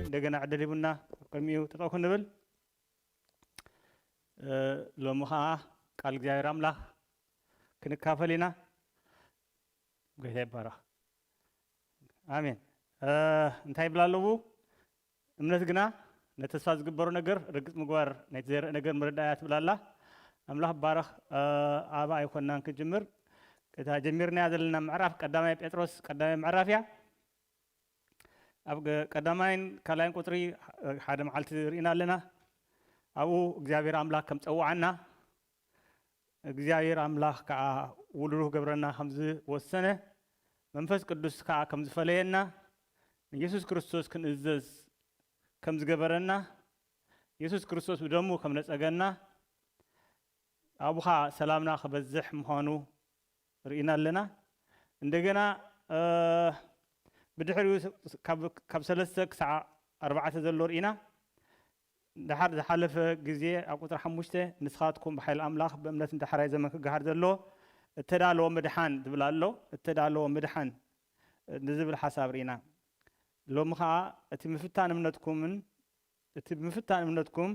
እንደገና ዕድል ሂቡና ኣብ ቅድሚኡ ጠጠው ክንብል፣ እ፣ ሎሚ ኸዓ ቃል እግዚኣብሔር ኣምላኽ ክንካፈል ኢና። ጌታ ይባረኽ። ኣሜን። እ፣ እንታይ ይብላ ኣለዉ? እምነት ግና ነተስፋ ዝግበሮ ነገር ርግጽ ምግባር፣ ናይቲ ዘይረእ ነገር ምርዳእ እያ ትብል ኣላ። ኣምላኽ ይባረኽ። እ፣ ኣብ ኣይኮናን ክጅምር። እታ ጀሚርናያ ዘለና ምዕራፍ ቀዳማይ ጴጥሮስ ቀዳማይ ምዕራፍ እያ። ኣብ ገ-፣ ቀዳማይን ካልኣይን ቁጽሪ ሓደ መዓልቲ ርኢና ኣለና። ኣብኡ እግዚኣብሔር ኣምላኽ ከም ጸውዓና፣ እግዚኣብሔር ኣምላኽ ከኣ ውሉዱ ክገብረና ከም ዝወሰነ፣ መንፈስ ቅዱስ ከኣ ከም ዝፈለየና፣ ንየሱስ ክርስቶስ ክንእዘዝ ከም ዝገበረና፣ የሱስ ክርስቶስ ብደሙ ከም ነጸገና፣ ኣብኡ ኸዓ ሰላምና ክበዝሕ ምዃኑ ርኢና ኣለና። እንደገና፣ እ፣ ብድሕሪኡ ካብ፣ ካብ ሰለስተ ክሳዕ ኣርባዕተ ዘሎ ርኢና። ድሓር ዝሓለፈ ግዜ ኣብ ቁጽሪ ሓሙሽተ፣ "ንስኻትኩም ብሓይሊ ኣምላኽ ብእምነት እንተ ሕራይ ዘመን ክገሃር ዘሎ እተዳለወ ምድሓን" ዝብል ኣሎ። እተዳለወ ምድሓን ንዝብል ሓሳብ ርኢና። ሎሚ ኸዓ እቲ ምፍታን እምነትኩምን እቲ ብምፍታን እምነትኩም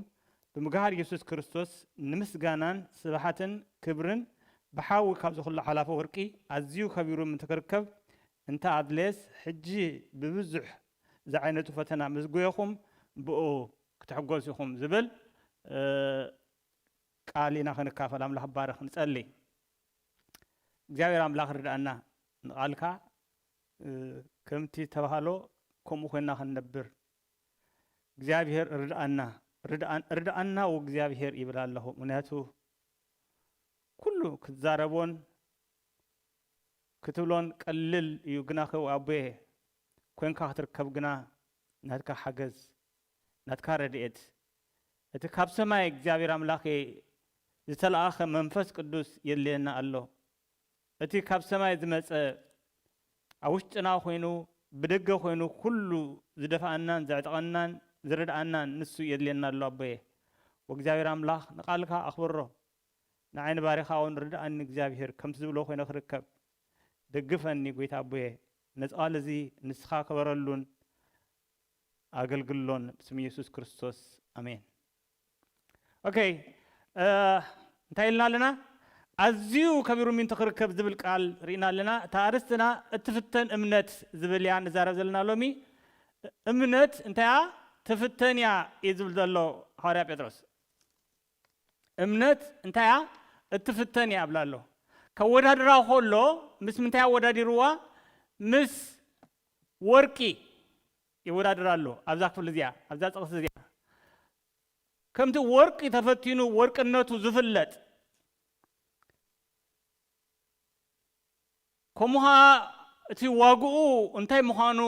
ብምግሃር የሱስ ክርስቶስ ንምስጋናን ስብሓትን ክብርን ብሓዊ ካብ ዝኹሎ ሓላፊ ወርቂ ኣዝዩ ከቢሩ ምእንቲ ክርከብ፣ እንተ ኣድለየስ፣ ሕጂ ብብዙሕ ዝዓይነቱ ፈተና ምስ ጎየኹም፣ ብኡ ክትሕጎሱ ኢኹም ዝብል፣ እ፣ ቃል ኢና ክንካፈል። ኣምላኽ ይባረኽ። ንጸሊ። እግዚኣብሔር ኣምላኽ ርድኣና። ንቓልካ፣ እ፣ ከምቲ ተባህሎ ከምኡ ኮይንና ክንነብር እግዚኣብሔር ርድኣና። ርድኣን-፣ ርድኣና ወእግዚኣብሔር ይብል ኣለኹ። ምክንያቱ ኩሉ ክትዛረቦን ክትብሎን ቀልል እዩ፣ ግና ከው ኣቦየ ኮይንካ ክትርከብ ግና ናትካ ሓገዝ፣ ናትካ ረድኤት፣ እቲ ካብ ሰማይ እግዚኣብሔር ኣምላኸ ዝተለኣኸ መንፈስ ቅዱስ የድልየና ኣሎ። እቲ ካብ ሰማይ ዝመጸ ኣብ ውሽጥና ኮይኑ ብደገ ኮይኑ ኩሉ ዝደፍኣናን ዘዕጠቐናን ዝረድኣናን ንሱ የድልየና ኣሎ ኣቦየ። ወእግዚኣብሔር ኣምላኽ ንቓልካ ኣኽብሮ። ንዓይ ንባሪኻ እውን ርድኣኒ እግዚኣብሔር ከምቲ ዝብሎ ኮይነ ክርከብ። ደግፈኒ ጎይታ ኣቦየ። ነዚ ቃል እዚ ንስኻ ክበረሉን ኣገልግሎን ብስም የሱስ ክርስቶስ ኣሜን። ኦኬ፣ እ፣ እንታይ ኢልና ኣለና? ኣዝዩ ከቢሩ ምእንቲ ክርከብ ዝብል ቃል ርኢና ኣለና። እታ ኣርእስትና እትፍተን እምነት ዝብል እያ ንዛረብ ዘለና ሎሚ። እምነት እንታይ እያ? ትፍተን እያ እዩ ዝብል ዘሎ ሃዋርያ ጴጥሮስ። እምነት እንታይ እያ? እትፍተን እያ እብላ ኣሎ። ከወዳድራ ከሎ ምስ ምንታይ ኣወዳዲርዋ? ምስ ወርቂ ይወዳደር ኣሎ ኣብዛ ክፍሊ እዚኣ፣ ኣብዛ ጥቕሲ እዚኣ። ከምቲ ወርቂ ተፈቲኑ ወርቅነቱ ዝፍለጥ፣ ከምኡ ኸዓ እቲ ዋግኡ እንታይ ምዃኑ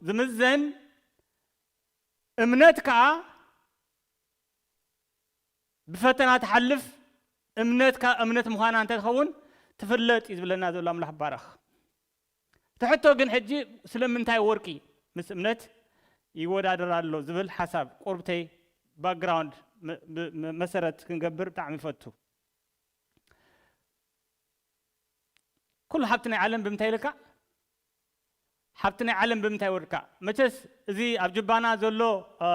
ዝምዘን፣ እምነት ከኣ ብፈተና ትሓልፍ፣ እምነትካ እምነት ምዃና እንተ ትኸውን ትፍለጥ እዩ ዝብለና ዘሎ ኣምላኽ ይባረኽ። እቲ ሕቶ ግን ሕጂ ስለምንታይ ወርቂ ምስ እምነት ይወዳደር ኣሎ ዝብል ሓሳብ ቁርብተይ ባክግራውንድ መ-፣ ብ-፣ መ-፣ መሰረት ክንገብር ብጣዕሚ ይፈቱ። ኩሉ ሃብቲ ናይ ዓለም ብምንታይ ይልካዕ? ሃብቲ ናይ ዓለም ብምንታይ ይወድካዕ? መቸስ እዚ ኣብ ጅባና ዘሎ፣ እ፣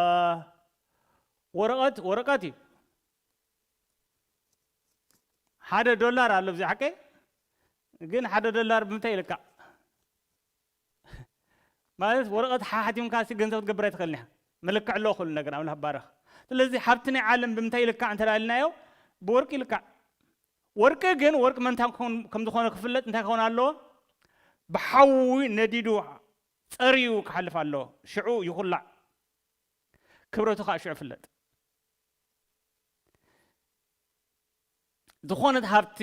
ወረቐት፣ ወረቐት እዩ። ሓደ ዶላር ኣሎ፣ ብዚ ሓቀይ ግን ሓደ ዶላር ብምንታይ ይልካዕ? ማለት ወረቐት ሓሓቲምካ ሲ ገንዘብ ክትገብር ኣይትኽእልን ኢኻ። መለክዕ ኣለዎ ኩሉ ነገር፣ ኣምላኽ ባረኽ። ስለዚ ሃብቲ ናይ ዓለም ብምንታይ ይልካዕ እንተ ኢልናዮ፣ ብወርቂ ይልካዕ። ወርቂ ግን ወርቂ መንታ ክኸውን-፣ ከም ዝኾነ ክፍለጥ እንታይ ክኸውን ኣለዎ? ብሓዊ ነዲዱ ጸርዩ ክሓልፍ ኣለዎ። ሽዑ ይኹላዕ። ክብረቱ ኸኣ ሽዑ ይፍለጥ። ዝኾነት ሃብቲ፣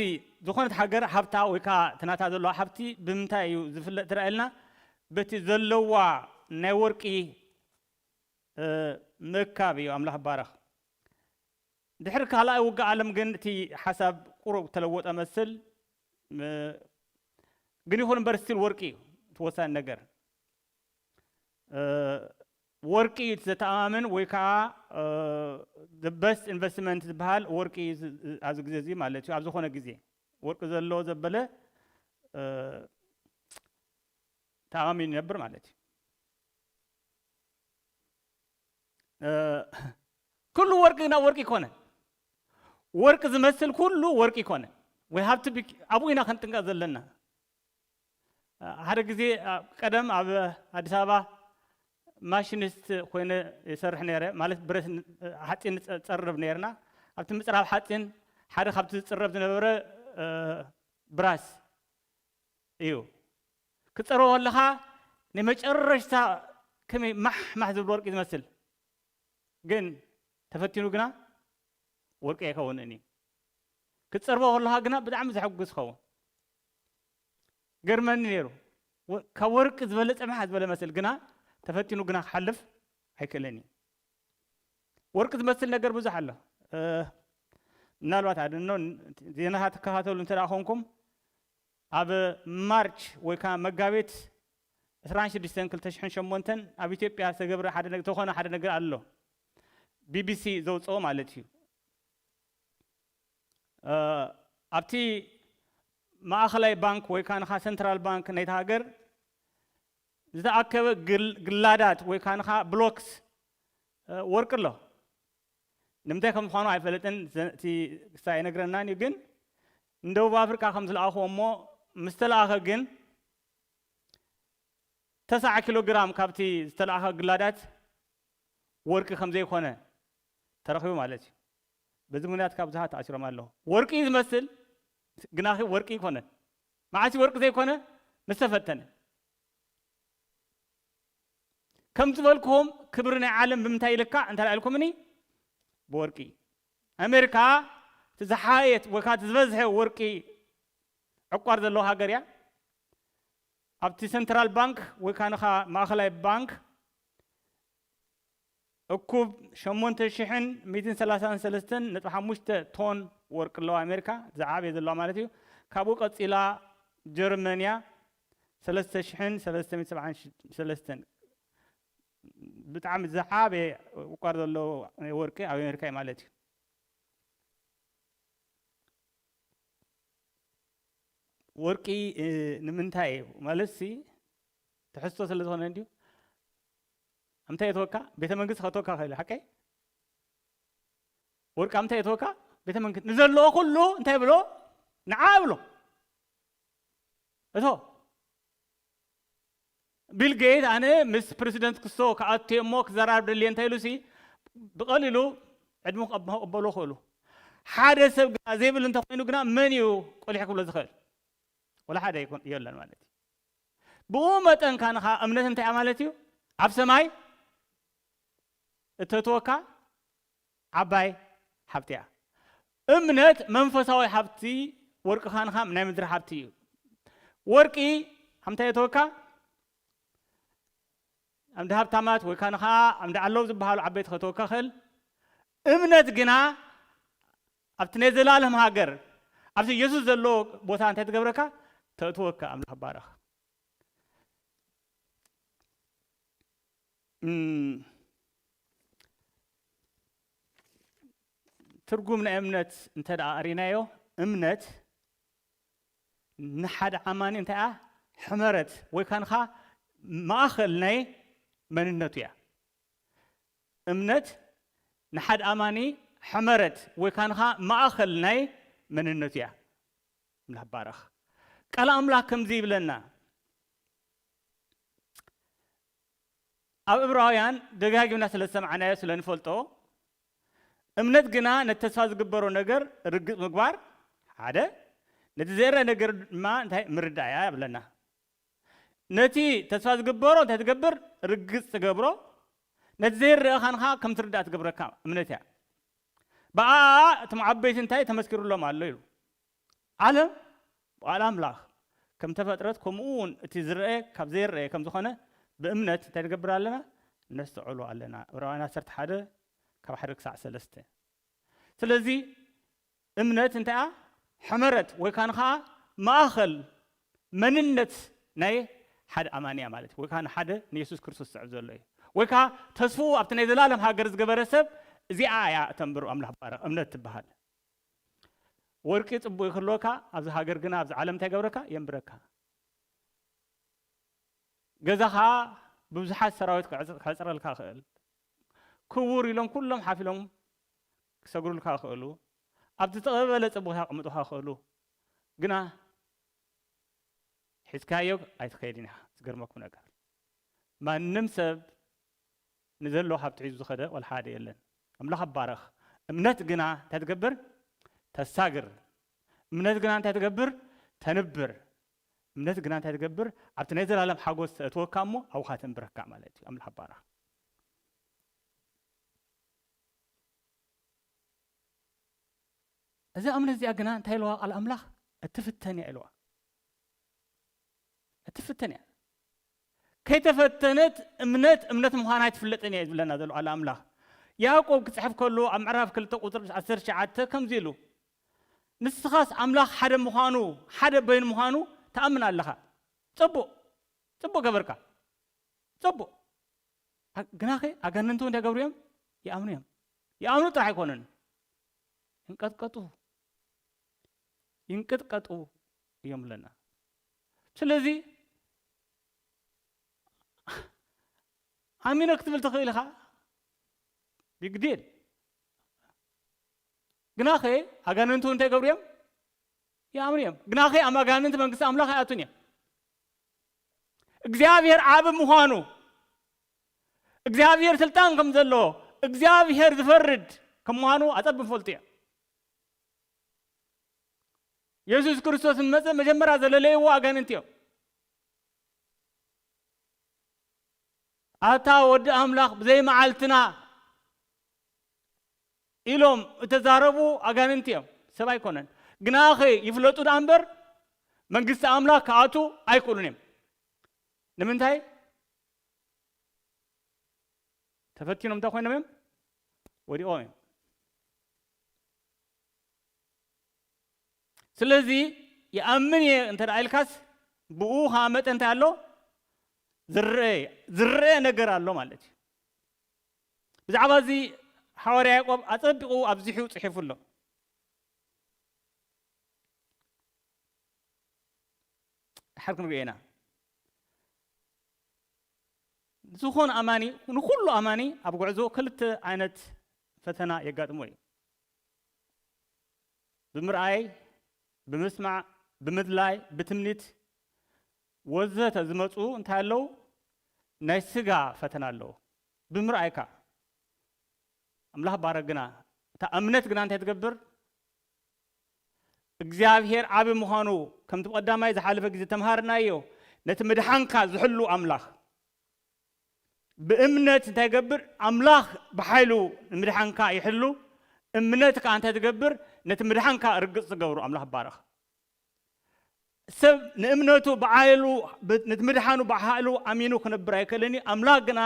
ዝኾነት ሃገር ሃብታ ወይ ከኣ እቲ ናታ ዘለዋ ሃብቲ ብምንታይ እዩ ዝፍለጥ እንተ ኢልና፣ በቲ ዘለዋ ናይ ወርቂ፣ እ፣ ምእካብ እዩ። ኣምላኽ ይባረኽ። ድሕሪ ካልኣይ ውግእ ዓለም ግን እቲ ሓሳብ ቁሩብ ተለወጠ መስል። ም-፣ ግን ይኹን እምበር ስቲል ወርቂ እዩ እቲ ወሳኒ ነገር። እ፣ ወርቂ እዩ እቲ ዘተኣማምን ወይ ከዓ፣ እ፣ the best investment ዝበሃል ወርቂ እዩ ዝ-፣ ኣብዚ ግዜ እዚ ማለት እዩ። ኣብ ዝኾነ ግዜ ወርቂ ዘለዎ ዘበለ፣ እ፣ ተኣማሚኑ ይነብር ማለት እዩ። እ፣ ኩሉ ወርቂ ግና ወርቂ ይኮነ። ወርቂ ዝመስል ኩሉ ወርቂ ይኮነ። We have to be፣ ኣብኡ ኢና ክንጥንቀቕ ዘለና። ሓደ ግዜ፣ አ፣ ቀደም ኣብ ኣዲስ ኣበባ ማሽኒስት ኮይነ ይሰርሕ ነይረ። ማለት ብረት ን-፣ ሓፂን ንፀ-፣ ፀርብ ነይርና። ኣብቲ ምፅራብ ሓፂን ሓደ ካብቲ ዝፅረብ ዝነበረ፣ እ፣ ብራስ እዩ። ክፀርቦ ከለኻ ናይ መጨረሽታ ከመይ ማሕ ማሕ ዝብል ወርቂ ዝመስል፣ ግን ተፈቲኑ ግና ወርቂ ኣይከውንን እዩ። ክትፀርቦ ከለኻ ግና ብጣዕሚ ዘሐጉስ ይኸውን። ገርመኒ ነይሩ። ወ-፣ ካብ ወርቂ ዝበለፀ ማሕ ዝበለ መስል ግና ተፈቲኑ ግና ክሓልፍ ኣይክእልን እዩ። ወርቂ ዝመስል ነገር ብዙሕ ኣሎ። እ፣ ምናልባት ኣድኖ ዜናታት ትከታተሉ እንተ ደኣ ኮንኩም፣ ኣብ ማርች ወይ ከዓ መጋቢት ዕስራን ሽዱሽተን ክልተ ሽሕን ሸሞንተን ኣብ ኢትዮጵያ ዝተገብረ ሓደ ነግ-፣ ዝተኾነ ሓደ ነገር ኣሎ። ቢቢሲ ዘውፅኦ ማለት እዩ። እ፣ ኣብቲ ማእኸላይ ባንክ ወይ ከዓ ንኻ ሰንትራል ባንክ ናይታ ሃገር ዝተኣከበ ግል-፣ ግላዳት ወይ ከዓ ንኻ ብሎክስ፣ እ፣ ወርቂ ኣሎ። ንምንታይ ከም ዝኾኑ ኣይፈለጥን፣ ዘ-፣ እቲ ክስታይ ኣይነግረናን እዩ፣ ግን ንደቡብ ኣፍሪቃ ከም ዝለኣኽዎ እሞ ምስ ተለኣኸ ግን ተስዓ ኪሎ ግራም ካብቲ ዝተለኣኸ ግላዳት ወርቂ ከም ዘይኮነ ተረኺቡ ማለት እዩ። በዚ ምኽንያት ካብ ብዙሓት ተኣሲሮም ኣለዉ። ወርቂ እዩ ዝመስል፣ ግናኺ ወርቂ ይኮነን። መዓስ እዩ ወርቂ ዘይኮነ? ምስ ተፈተነ። ከም ዝበልክዎም ክብሪ ናይ ዓለም ብምንታይ ይልካዕ እንተ ኢልኩምኒ፣ ብወርቂ። ኣሜሪካ እቲ ዝሓየት ወይ ከዓ እቲ ዝበዝሐ ወርቂ ዕቋር ዘለዎ ሃገር እያ። ኣብቲ ሰንትራል ባንክ ወይ ከዓ ንኻ ማእኸላይ ባንክ እኩብ ሸሞንተ ሽሕን ሚእትን ሰላሳን ሰለስተን ነጥቢ ሓሙሽተ ቶን ወርቂ ኣለዋ ኣሜሪካ፣ ዝዓበየ ዘለዋ ማለት እዩ። ካብኡ ቀፂላ ጀርመንያ ሰለስተ ሽሕን ሰለስተ ሚእትን ሰብዓን ሰለስተን። ብጣዕሚ ዝዓበየ ዕቋር ዘለዎ ወርቂ ኣብ ኣሜሪካ እዩ ማለት እዩ። ወርቂ፣ እ፣ ንምንታይ እዩ? ማለት ሲ ትሕዝቶ ስለ ዝኾነ እንድዩ። ኣምታይ የተወካ? ቤተ መንግስቲ ከተወካ ኸይሉ፣ ሓቀይ? ወርቂ ኣምታይ የተወካ? ቤተ መንግስቲ። ንዘለዎ ኩሉ እንታይ ብሎ? ንዓ ብሎ። እቶ ቢል ጌት ኣነ ምስ ፕሬዚደንት ክስቶ ክኣቱ እየ እሞ ክዘራረብ ደልየ እንተ ኢሉ ሲ ብቐሊሉ ዕድሙ ክቐበ-፣ ክቕበሎ ክእሉ። ሓደ ሰብ ግና ዘይብል እንተኾይኑ ግና መን እዩ ቆሊሑ ክብሎ ዝኽእል? ወላ ሓደ ኣይኮን-፣ የለን ማለት እዩ። ብኡ መጠን ካንኻ እምነት እንታይ እያ ማለት እዩ? ኣብ ሰማይ እተትወካ ዓባይ ሃብቲ እያ። እምነት መንፈሳዊ ሃብቲ፣ ወርቂ ካንኻ ናይ ምድሪ ሃብቲ እዩ። ወርቂ ኣምታይ እተወካ? ኣምዲ ሃብታማት ወይ ካን ኸዓ ኣምዲ ኣለዉ ዝበሃሉ ዓበይቲ ከተወካ ክእል። እምነት ግና ኣብቲ ናይ ዘላለም ሃገር፣ ኣብቲ የሱስ ዘለዎ ቦታ እንታይ ትገብረካ? ተእትወካ። ኣምላኽ ይባረኽ። እም፣ ትርጉም ናይ እምነት እንተ ደኣ ኣሪናዮ፣ እምነት ንሓደ ኣማኒ እንታይ እያ? ሕመረት ወይ ካንኻ ማእኸል ናይ መንነቱ እያ። እምነት ንሓደ ኣማኒ ሕመረት ወይ ካንኻ ማእኸል ናይ መንነቱ እያ። ኣምላኽ ባረኽ። ቃል ኣምላኽ ከምዚ ይብለና፣ ኣብ ዕብራውያን ደጋጊምና ስለ ዝሰማዕናዮ ስለ ንፈልጦ፣ እምነት ግና ነቲ ተስፋ ዝግበሮ ነገር ርግጽ ምግባር ሓደ፣ ነቲ ዘይረኣ ነገር ድማ እንታይ ምርዳእ እያ ይብለና። ነቲ ተስፋ ዝግበሮ እንታይ ትገብር? ርግጽ ትገብሮ። ነቲ ዘይረኣ ኻንኻ ከም ትርዳእ ትገብረካ እምነት እያ። ብኣኣ እቶም ዓበይቲ እንታይ ተመስኪሩሎም ኣሎ ኢሉ። ዓለም ብቓል ኣምላኽ ከም ተፈጥረት፣ ከምኡ እውን እቲ ዝረአ ካብ ዘይረአ ከም ዝኾነ ብእምነት እንታይ ንገብር ኣለና? ነስተውዕሎ ኣለና። ዕብራውያን ዓሰርተ ሓደ ካብ ሓደ ክሳዕ ሰለስተ። ስለዚ እምነት እንታይ እያ? ሕመረት ወይ ካን ኸዓ ማእኸል መንነት ናይ ሓደ ኣማኒ እያ ማለት እዩ። ወይ ከዓ ንሓደ ንየሱስ ክርስቶስ ዝስዕብ ዘሎ እዩ። ወይ ከዓ ተስፍኡ ኣብቲ ናይ ዘላለም ሃገር ዝገበረ ሰብ እዚኣ እያ እተንብሮ። ኣምላኽ ባረኽ። እምነት ትበሃል። ወርቂ ጽቡቕ ይክልወካ፣ ኣብዚ ሃገር ግና ኣብዚ ዓለም እንታይ ይገብረካ? የንብረካ። ገዛኻ ብብዙሓት ሰራዊት ክዕጽ-፣ ከዕጽረልካ ይኽእል። ክቡር ኢሎም ኩሎም ሓፊሎም ክሰግሩልካ ይኽእሉ። ኣብቲ ዝተቐበለ ጽቡቕታ ክቕምጡኻ ይኽእሉ። ግና ሒዝካዮ ኣይትኸይድን ኢኻ። ዝገርመኩም ነገር፣ ማንም ሰብ ንዘሎ ሃብቲ ሒዙ ዝኸደ ዋላ ሓደ የለን። ኣምላኽ ኣባረኽ። እምነት ግና እንታይ ትገብር? ተሳግር። እምነት ግና እንታይ ትገብር? ተንብር። እምነት ግና እንታይ ትገብር? ኣብቲ ናይ ዘላለም ሓጎስ ተእትወካ እሞ ኣብኻ ተንብረካ ማለት እዩ። ኣምላኽ ኣባረኽ። እዛ እምነት እዚኣ ግና እንታይ ኢልዋ ቃል ኣምላኽ? እትፍተን እያ ኢልዋ። እትፍተን እያ። ከይተፈተነት እምነት፣ እምነት ምዃና ኣይትፍለጥን እያ ዝብለና ዘሎ ቃል ኣምላኽ። ያዕቆብ ክጽሕፍ ከሎ ኣብ ምዕራፍ ክልተ ቁጽሪ ዓሰርተ ትሽዓተ ከምዚ ኢሉ፣ "ንስኻስ ኣምላኽ ሓደ ምዃኑ፣ ሓደ በይኑ ምዃኑ ትኣምን ኣለኻ። ጽቡቕ፣ ጽቡቕ ገበርካ። ጽቡቕ። ኣ-፣ ግናኸ ኣጋንንቲ እውን እንታይ ይገብሩ እዮም? ይኣምኑ እዮም። ይኣምኑ ጥራሕ ኣይኮኑን፣ ይንቀጥቀጡ፣ ይንቅጥቀጡ እዮም" ኣለና። ስለዚ ኣሚነ ክትብል ትኽእል ኢኻ፣ ቢግ ዲል። ግናኸ ኣጋንንቱ እንታይ ይገብሩ እዮም? ይኣምኑ እዮም። ግናኸ ኣብ ኣጋንንቲ መንግስቲ ኣምላኽ ኣይኣቱን እዮም። እግዚኣብሔር ዓቢ ምዃኑ፣ እግዚኣብሔር ስልጣን ከም ዘለዎ፣ እግዚኣብሔር ዝፈርድ ከም ምዃኑ ኣጸብም ፈልጡ እዮም። የሱስ ክርስቶስ ንመጸ መጀመርያ ዘለለይዎ ኣጋንንቲ እዮም። "ኣታ ወዲ ኣምላኽ፣ ብዘይ መዓልትና" ኢሎም እተዛረቡ ኣጋንንቲ እዮም፣ ሰብ ኣይኮነን። ግናኸ ይፍለጡ ደኣ እምበር መንግስቲ ኣምላኽ ክኣቱ ኣይክእሉን እዮም። ንምንታይ? ተፈቲኖም እንታይ ኮይኖም እዮም? ወዲቖም እዮም። ስለዚ ይኣምን እየ እንተ ደኣ ኢልካስ፣ ብኡ ከኣ መጠን እንታይ ኣሎ? ዝረአ፣ ዝረአ ነገር ኣሎ ማለት እዩ። ብዛዕባ እዚ ሓዋርያ ያዕቆብ ኣጸቢቑ ኣብዚሑ ጽሒፉ ኣሎ። ድሓር ክንሪኦ ኢና። ዝኾነ ኣማኒ፣ ንኹሉ ኣማኒ ኣብ ጉዕዞ ክልተ ዓይነት ፈተና የጋጥሞ እዩ። ብምርኣይ፣ ብምስማዕ፣ ብምድላይ፣ ብትምኒት ወዘተ ዝመጹ እንታይ ኣለዉ? ናይ ስጋ ፈተና ኣለዉ። ብምርኣይካ። ኣምላኽ ባረክ ግና፣ እታ እምነት ግና እንታይ ትገብር? እግዚኣብሔር ዓቢ ምዃኑ ከምቲ ብቐዳማይ ዝሓለፈ ግዜ ተምሃርናዮ፣ ነቲ ምድሓንካ ዝሕሉ ኣምላኽ። ብእምነት እንታይ ይገብር? ኣምላኽ ብሓይሉ ንምድሓንካ ይሕሉ። እምነት ከኣ እንታይ ትገብር? ነቲ ምድሓንካ ርግጽ ትገብሮ። ኣምላኽ ይባረኽ። ሰብ ንእምነቱ ብዓይሉ፣ ብ-፣ ነቲ ምድሓኑ ብሓይሉ ኣሚኑ ክነብር ኣይክእልን እዩ። ኣምላኽ ግና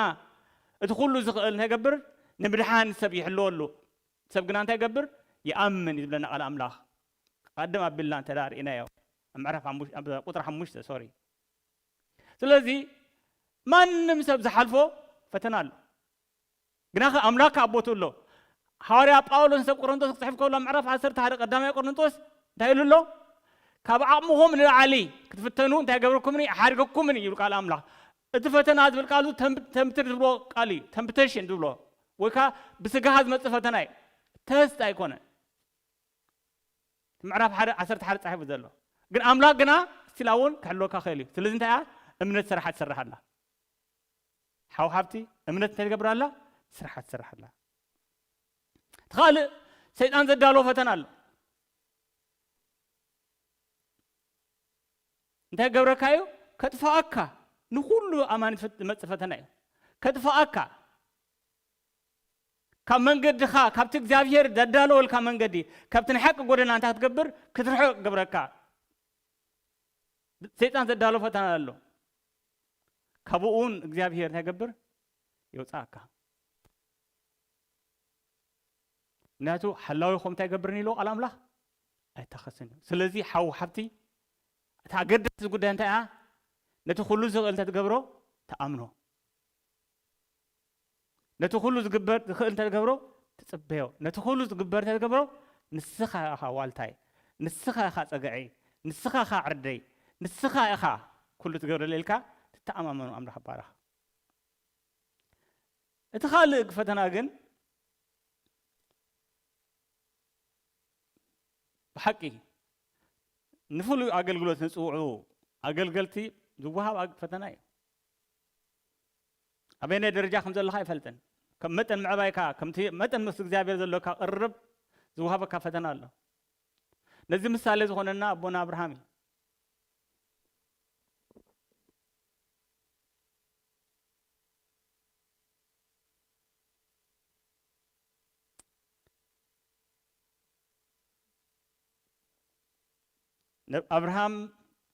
እቲ ኩሉ ዝኽእል እንታይ ይገብር? ንምድሓን ሰብ ይሕልወሉ። ሰብ ግና እንታይ ይገብር? ይኣምን እዩ ዝብለና ቃል ኣምላኽ። ቀደም ኣቢልና እንተ ደኣ ርኢናዮ፣ ኣብ ምዕራፍ ሓሙሽ-፣ ኣብ ቁጥሪ ሓሙሽተ፣ ሶሪ። ስለዚ ማንም ሰብ ዝሓልፎ ፈተና ኣሎ። ግናኸ ኣምላኽ ኣብ ቦትኡ ኣሎ። ሃዋርያ ጳውሎስ ንሰብ ቆሮንቶስ ክጽሕፍ ከሎ ኣብ ምዕራፍ ዓሰርተ ሓደ ቀዳማይ ቆሮንቶስ እንታይ ኢሉ ኣሎ? "ካብ ዓቕምኹም ንላዕሊ ክትፍተኑ እንታይ ገብረኩምኒ? ሓድገኩምን" እዩ ይብል ቃል ኣምላኽ። እቲ ፈተና ዝብል ቃል እዚ ተም-፣ ተምትር ዝብሎ ቃል እዩ፣ ተምፕቴሽን ዝብሎ፣ ወይ ከኣ ብስጋኻ ዝመጽእ ፈተና እዩ። ተስት ኣይኮነን። ምዕራፍ ሓደ ዓሰርተ ሓደ ጻሒፉ ዘሎ። ግን ኣምላኽ ግና ስቲል እውን ክሕልወካ ክእል እዩ። ስለዚ እንታይ እያ? እምነት ስራሓ ትሰርሕ ኣላ። ሓው ሓብቲ፣ እምነት እንታይ ትገብር ኣላ? ስራሓ ትሰርሕ ኣላ። እቲ ካልእ ሰይጣን ዘዳለዎ ፈተና ኣሎ። እንታይ ክገብረካ እዩ? ከጥፍኣካ። ንኹሉ ኣማኒ ዝፈት-፣ ዝመጽእ ፈተና እዩ። ከጥፍኣካ። ካብ መንገድኻ፣ ካብቲ እግዚኣብሔር ዘዳለወልካ መንገዲ፣ ካብቲ ናይ ሓቂ ጎደና እንታይ ክትገብር? ክትርሕቕ ክገብረካ። ሰይጣን ዘዳሎ ፈተና ኣሎ። ካብኡ እውን እግዚኣብሔር እንታይ ይገብር? የውፅኣካ። ምክንያቱ ሓላዊኹም እንታይ ይገብርን ኢሉ ቃል ኣምላኽ? ኣይታኸስን እዩ። ስለዚ ሓው ሓብቲ፣ እቲ ኣገዳሲ ጉዳይ እንታይ እያ? ነቲ ኩሉ ዝኽእል እንተትገብሮ፣ ትኣምኖ። ነቲ ኩሉ ዝግበር ዝኽእል እንተትገብሮ፣ ትጽበዮ። ነቲ ኩሉ ዝግበር እንተትገብሮ፣ ንስኻ ኢኻ ዋልታይ፣ ንስኻ ኢኻ ጸግዐይ፣ ንስኻ ኢኻ ዕርደይ፣ ንስኻ ኢኻ ኩሉ ትገብረለይ ኢልካ ትተኣማመኑ። ኣምላኽ ይባረኽ። እቲ ካልእ ፈተና ግን ብሓቂ ንፍሉይ ኣገልግሎት ንጽውዑ ኣገልገልቲ ዝወሃብ ኣግ-፣ ፈተና እዩ። ኣበየናይ ደረጃ ከም ዘለኻ ኣይፈልጥን። ከም መጠን ምዕባይካ፣ ከምቲ መጠን ምስ እግዚኣብሔር ዘለካ ቅርርብ ዝወሃበካ ፈተና ኣሎ። ነዚ ምሳሌ ዝኾነና ኣቦና ኣብርሃም እዩ። ነ-፣ ኣብርሃም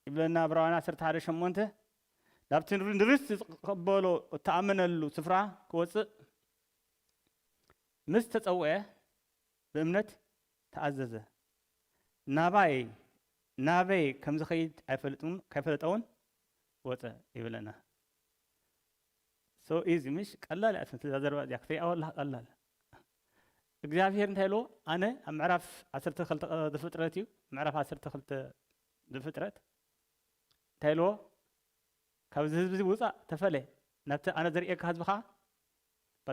ይብለና ዕብራውያን ዓሰርተ ሓደ ሸሞንተ፣ ናብቲ ንር-፣ ንርስቲ ዝቕበሎ እተኣመነሉ ስፍራ ክወፅእ ምስ ተፀውዐ ብእምነት ተኣዘዘ። ናባይ፣ ናበይ ከም ዝኸይድ ኣይፈልጥን፣ ከይፈለጠ እውን ወፀ ይብለና። So easy፣ ምሽ ቀላል እያ እዛ ዘረባ እዚኣ፣ ክትሪኣ ወላ ቀላል። እግዚኣብሔር እንታይ ኢልዎ? ኣነ ኣብ ምዕራፍ ዓሰርተ ክልተ ዘፍጥረት እዩ፣ ምዕራፍ ዓሰርተ ክልተ ዘፍጥረት እንታይ ኢልዎ? "ካብዚ ህዝቢ እዚ ውፃእ፣ ተፈለ፣ ናብቲ ኣነ ዘርእየካ ህዝቢ ኸዓ፣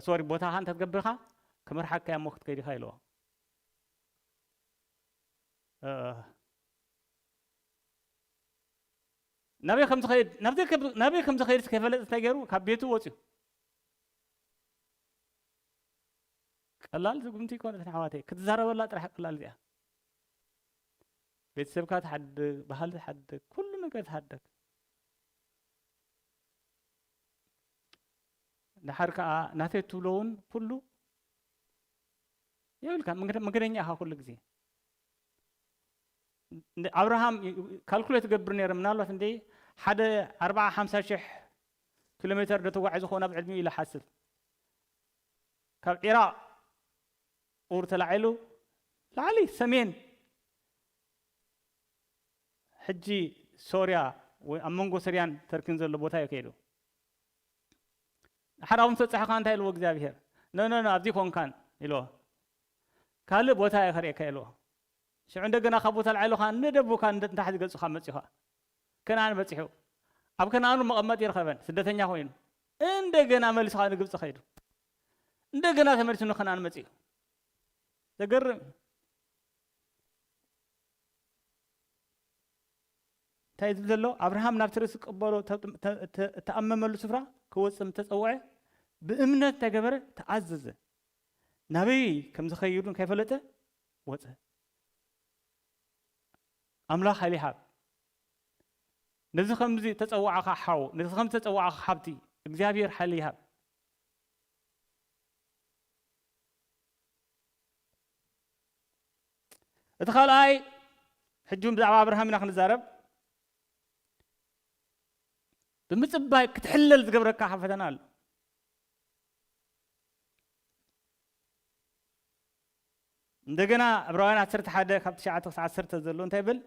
ሶሪ፣ ቦታኻ እንተትገብርካ ክመርሓካ እያ እሞ ክትከይድ ኢኻ" ኢልዎ። እ፣ ናበይ ከም ዝኸይድ፣ ናብዚ ከብ-፣ ናበይ ከም ዝኸይድ ከይፈለጥ እንታይ ገይሩ? ካብ ቤቱ ወፅዩ። ቀላል ስጉምቲ ይኮነት፣ ኣሕዋተይ። ክትዛረበላ ጥራሕ ቀላል እዚኣ። ቤተሰብካ ትሓድግ፣ ባህሊ ትሓድግ፣ ኩሉ ነገር ትሓድግ። ድሓር ከኣ ናተይ እትብሎ እውን ኩሉ የብልካ፣ መንገደ-፣ መንገደኛ ኢኻ ኩሉ ግዜ። ን-፣ ኣብርሃም ይ-፣ ካልኩሌት ይገብር ነይረ፣ ምናልባት እንደ ሓደ ኣርብዓ ሓምሳ ሽሕ ኪሎ ሜተር ዶ ተጓዒዙ ክኸውን ኣብ ዕድሚኡ ኢለ ሓስብ። ካብ ዒራቕ ኡር ተላዒሉ ላዕሊ ሰሜን፣ ሕጂ ሶርያ ወይ ኣብ መንጎ ሶርያን ተርኪን ዘሎ ቦታ እዩ ከይዱ። ሓደ ኣብኡ ምስ በጽሐ ከኣ እንታይ ኢልዎ እግዚኣብሄር? "ኖ፣ ኖ፣ ኖ፣ ኣብዚ ኮንካን" ኢልዎ። "ካልእ ቦታ እየ ከርእየካ" ኢልዎ። ሽዑ እንደገና ካብ ቦታ ላዕሊ ከኣ ንደቡብ ከኣ ንደ-፣ ንታሕቲ ገጹ ከኣ መጺኡ ከኣ ከነኣን በጺሑ። ኣብ ከነኣን እውን መቐመጢ ኣይረኸበን፣ ስደተኛ ኮይኑ። እንደገና መሊሱ ከኣ ንግብጺ ከይዱ። እንደገና ተመሊሱ ንከነኣን መጺኡ። ዘገርም እዩ። እንታይ ዝብል ዘሎ? ኣብርሃም ናብቲ ርእሲ ክቕበሎ ተ-፣ ተ-፣ ተ-፣ እተኣመመሉ ስፍራ ክወጽእ ምስ ተጸውዐ፣ ብእምነት እንታይ ገበረ? ተኣዘዘ። ናበይ ከም ዝኸይድ እውን ከይፈለጠ ወጸ። ኣምላኽ ሓይሊ ይሃብ። ነዚ ከምዚ ተጸዋዕኻ ሓው፣ ነዚ ከምዚ ተጸዋዕኻ ሓብቲ፣ እግዚኣብሔር ሓይሊ ይሃብ። እቲ ካልኣይ፣ ሕጂ ብዛዕባ ኣብርሃም ኢና ክንዛረብ። ብምጽባይ ክትሕለል ዝገብረካ ፈተና ኣሎ። እንደገና ዕብራውያን ዓሰርተ ሓደ ካብ ትሽዓተ ክሳብ ዓሰርተ ዘሎ እንታይ ይብል?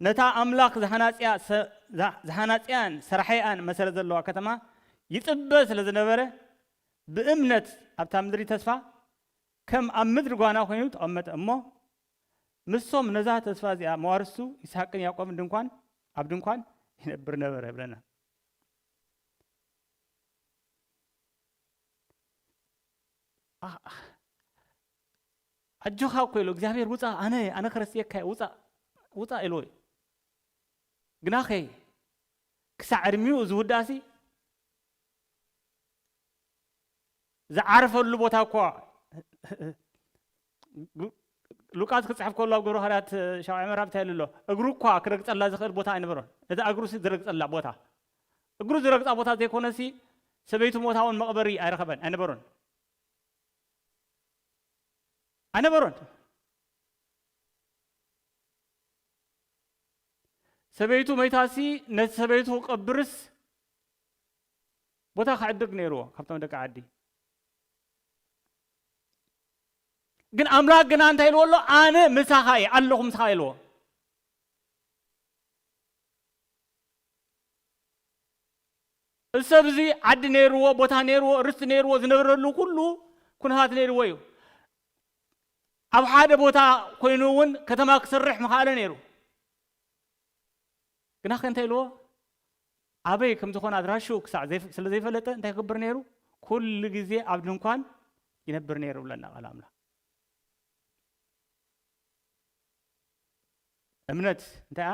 ነታ ኣምላኽ ዝሃናጽያ ሰ-፣ ዝሃ-፣ ዝሃናጽያን ሰራሒኣን መሰረት ዘለዋ ከተማ ይጽበ ስለ ዝነበረ፣ ብእምነት ኣብታ ምድሪ ተስፋ ከም ኣብ ምድሪ ጓና ኮይኑ ተቐመጠ እሞ፣ ምስቶም ነዛ ተስፋ እዚኣ መዋርስቱ ይስሐቅን ያዕቆብን ድንኳን፣ ኣብ ድንኳን ይነብር ነበረ ይብለና። ኣ-፣ ኣጆኻ እኮ ኢሉ እግዚኣብሔር፣ "ውፃእ፣ ኣነ፣ ኣነ ከረስየካ እየ፣ ውፃእ፣ ውፃእ" ኢልዎ እዩ። ግናኸ ክሳዕ ዕድሚኡ እዚ ውዳእሲ ዝዓረፈሉ ቦታ እኳ ሉቃስ ክጽሕፍ ከሎ ኣብ ግብረ ሃዋርያት ሻብዓይ ምዕራፍ እንታይ ኢሉ ኣሎ? እግሩ እኳ ክረግጸላ ዝኽእል ቦታ ኣይነበሮን። ነታ እግሩ ሲ ዝረግጸላ ቦታ፣ እግሩ ዝረግጻ ቦታ ዘይኮነሲ ሰበይቱ ሞታ እውን መቕበሪ ኣይረኸበን፣ ኣይነበሮን፣ ኣይነበሮን። ሰበይቱ መይታሲ ነቲ ሰበይቱ ክቐብርስ ቦታ ክዕድግ ነይርዎ ካብቶም ደቂ ዓዲ። ግን ኣምላኽ ግና እንታይ ኢልዎ ኣሎ? "ኣነ ምሳኻ እየ፣ ኣለኹ ምሳኻ" ኢልዎ። እዚ ሰብ እዚ ዓዲ ነይርዎ፣ ቦታ ነይርዎ፣ ርስቲ ነይርዎ፣ ዝነብረሉ ኩሉ ኩነታት ነይርዎ እዩ። ኣብ ሓደ ቦታ ኮይኑ እውን ከተማ ክሰርሕ ምኽኣለ ነይሩ። ግናኸ እንታይ ኢልዎ? ኣበይ ከም ዝኾነ ኣድራሽኡ ክሳዕ ዘይፍ-፣ ስለ ዘይፈለጠ እንታይ ክገብር ነይሩ? ኩሉ ግዜ ኣብ ድንኳን ይነብር ነይሩ ብለና ቃል ኣምላኽ። እምነት እንታይ እያ?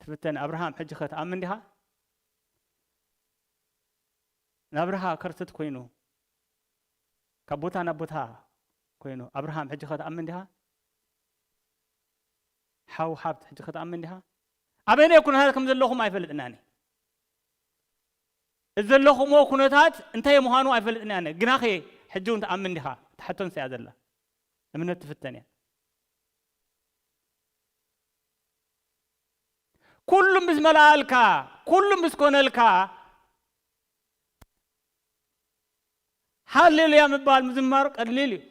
ትፍተን። ኣብርሃም፣ ሕጂ ኸ ትኣምን ዲኻ? ናብርሃ ከርተት ኮይኑ፣ ካብ ቦታ ናብ ቦታ ኮይኑ፣ ኣብርሃም፣ ሕጂ ኸ ትኣምን ዲኻ? ሓው ሃብት፣ ሕጂ ኸ ትኣምን ዲኻ? ኣበየናይ ኩነታት ከም ዘለኹም ኣይፈልጥን ኣነ። እዚ ዘለኹምዎ ኩነታት እንታይ ምዃኑ ኣይፈልጥን ኣነ። ግናኸ ሕጂ እውን ትኣምን ዲኻ? ትሓቶ ንሳ እያ ዘላ። እምነት ትፍተን እያ። ኩሉ ምስ መልኣልካ፣ ኩሉ ምስ ኮነልካ፣ ሃሌሉያ ምባል ምዝማር ቀሊል እዩ።